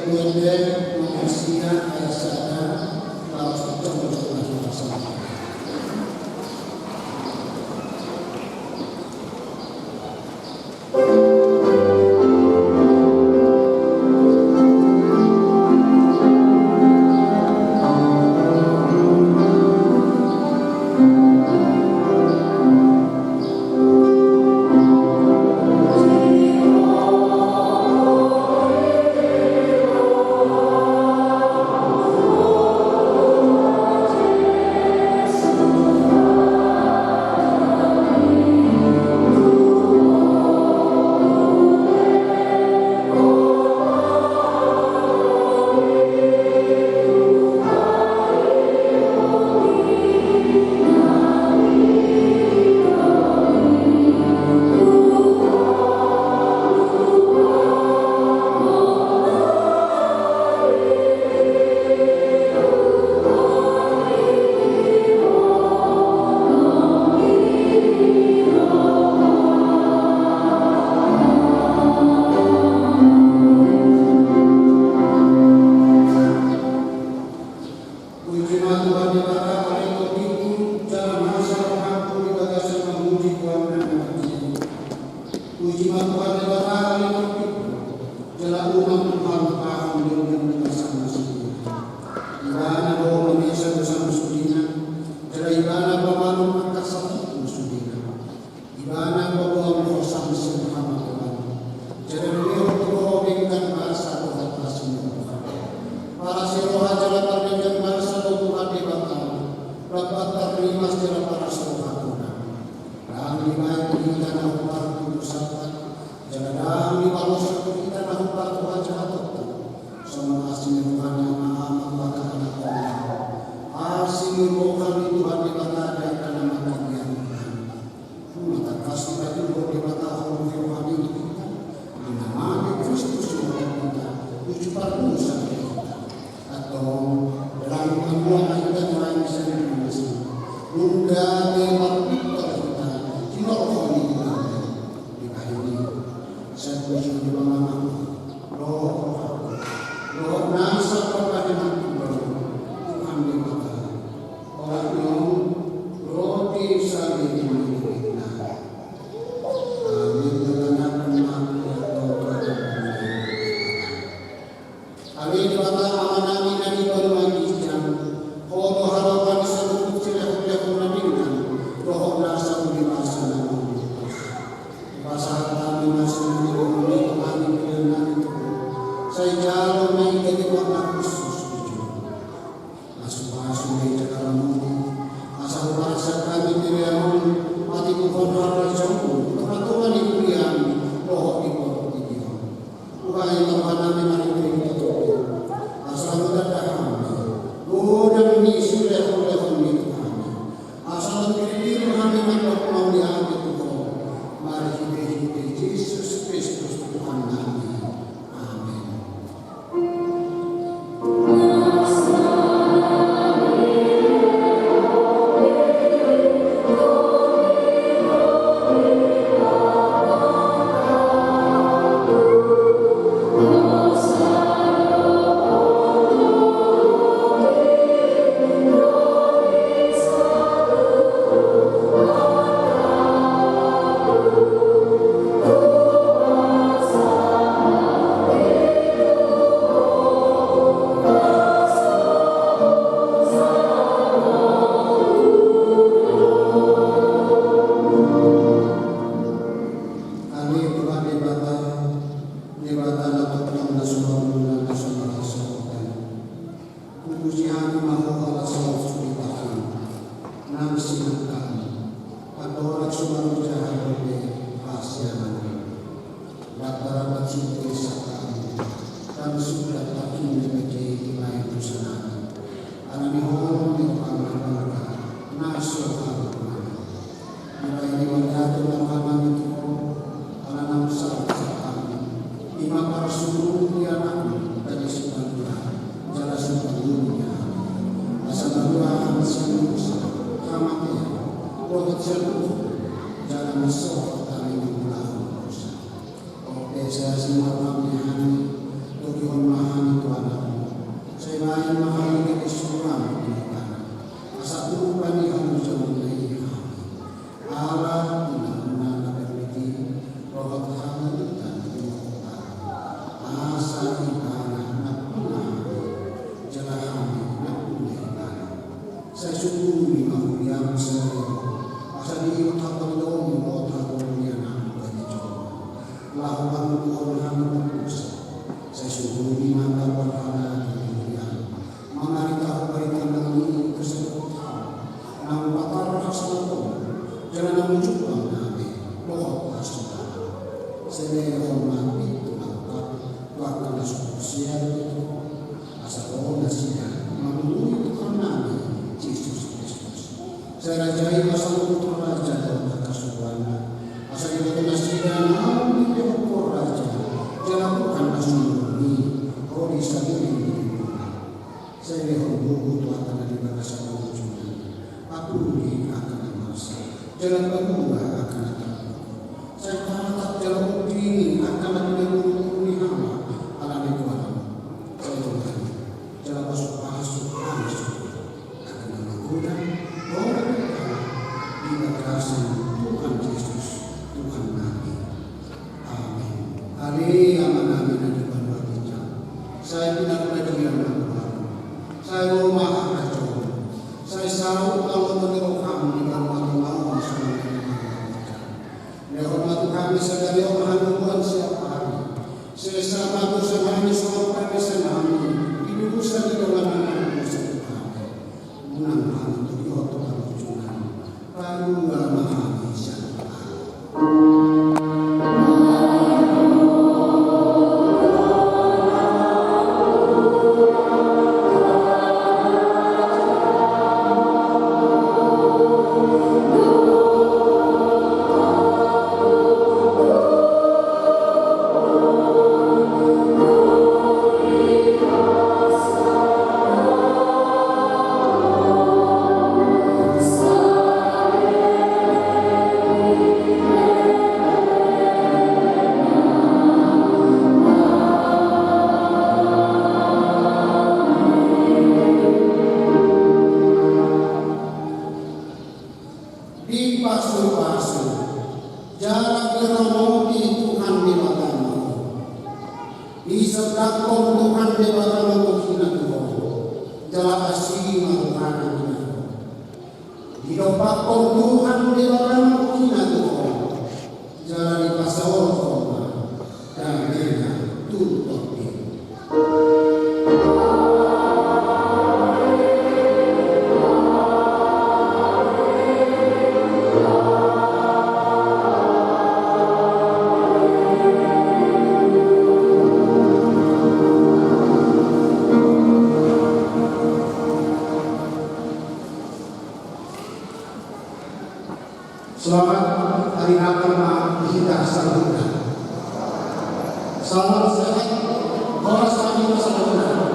Ende, nomor sia, ayat sada, laos tong tong tong. Puji ma Tuhan Debata, ale tongtongku, jala nasa rohangku di bagasan mamuji Tuhan na mamuji. Puji ma Tuhan Debata, ale tongtongku, jala unang Tuhan pahon denggan di bagasan na sude. Ibana do mamesa dosa na sude na, jala Ibana pamanum angka sakit na sude na. Ibana paboa hosana sian hamagoan. Jala dilehon tu ho denggan basa dohot asi ni roha. Parasi roha jala pardenggan basa do Tuhan Debata. Lambat tarrimas jala paras roha Tuhan. Ndang dibaen tu hita na hombar tu dosanta. Jala ndang dibaloshon tu hita na hombar tu hajahatonta. Songon asi ni roha ni Ama, Ama tu angka anakkonna. Asi ni roha ni Tuhan Debata di angka na mangkabiar Tuhan. Nunga tangkas dipatuduhon Debata holong ni rohana tu hita, di na mate Kristus Tuhanta, uju pardosa ni hita. Antong, ndang paluahon hita nuaeng sian na masa. Nunga gabe parpintor hita, tinorhon ni Tuhan. Dibahen i, sai puji ni pangamatku, dohot rohangku, dohot nasa parbahenanku, Tuhan Debata. Olat ni on, roti saleleng ni huripna. Amin. Dohot na pinahan ni Tuhan. Ale Debata Amanami na di banua ginjang, Ho do haroro ni saluhut silehonlehon na denggan, dohot nasa uli basa na mangihut. Pasahat hami ma songon na nilehon Ho tu hami pelean nami tu Ho. Sai jalo ma i gabe goar na hushus tu jolom. Pasupasu ma i jagaronmuna, asa hupasahat hami pelean on, mangihut harajaonmuna, tongatonga ni huriaM, dohot di portibi on. Hubahen ma rohanami marhitehite topik i, asa hutanda hami godang ni silehonlehon ni Tuhan i, asa lam pilpil hami mandok mauliate tu Ho, marhitehite Jesus Kristus Tuhannami. Amin. Ale Tuhan Debata, Debata na tongtong na so marmula na so marhasohotan. Hupuji hami ma Ho ala saur sude tahi, nang sinangkami, andorang so marojahan dope hasiangan. Ndang tarlambat singkop sangkapmi, ndang suda tarhina pe dibahen dosanami. Alani holong ni rohaM na balga, na so halumpang. Dibahen i mauliate ma rohanami tu Ho, ala naung saut sangkapmi, i ma parsurung ni AnakMi, gabe sipanjua, jala sipanjua ni hami. Asa malua hami sian dosa, hamatean, dohot sian uhum, jala mansohot hami mangulahon dosa. Ope sai asi ma rohaM di hami, Dihon ma hami tu Anakmu, sai baen ma hami gabe suruan di tano, asa tupa ni hamu jamon na i hami. Ala inanna na parbit i, rohot hami utan di hotana, asa ibana nampuna hami, jala hami nampuna ibana. Sai sungkuni ma huriamu sadari on, asa diingot hamu domu dohot hagoluan ni Anakmu gabe jolma, laho panguduhon hami mardosa. Sai sungkuni ma taboan hami di huriamu, mamaritahon barita na uli tu saluhut hal, naung patar hasangapon, jala naung jumpang hami dohot hasonangan. Sai lehon ma pintu na ungkap tu angka na so husea tu ho, asa ro nasida mangului Tuhan nami Jesus Kristus. Sai rajai ma saluhut raja dohot angka suruanna, asa diboto nasida naung dipeophon raja jala Tuhan na sumurung i, ro di saleleng ni lelengna. Sai lehon gogo tu angka na di bagasan ujungna, pangkuri angka na marsak, jala pangua angka na tarpukul. Sai tatap jala umpini angka na pinaguruguru ni halak ala ni goarmu. Sai Tuhan, jala pasupasu hami sude, angka na manggoda dohot angka na di bagasan Tuhan Jesus, Tuhan nami. Amen. Ale Amanami na di banua ginjang, sai pinarbadian ma goarmu, sai ro ma harajaonmu, sai saut ma lomo ni roham di banua tonga on songon na di banua ginjang. Lehon ma tu hami sadari on hangoluan siapari. Sesa ma dosa nami songon panesanami di dosa ni dongan na mardosa tu hami. Unang hami togihon tu pangunjunan. Palua ma hami sian Tuhan. Dipasupasu jala diramoti Tuhan Debatam ho. Disondangkon Tuhan Debatam bohina tu ho, jala asi ma rohana tu ho. Didompakkon Tuhan Debatam bohina tu ho, jala dipasaorhon ma damena tu ho. Selamat Hari Natal ma di hita saluhutna. Salam sehat, horas ma di hita saluhutna.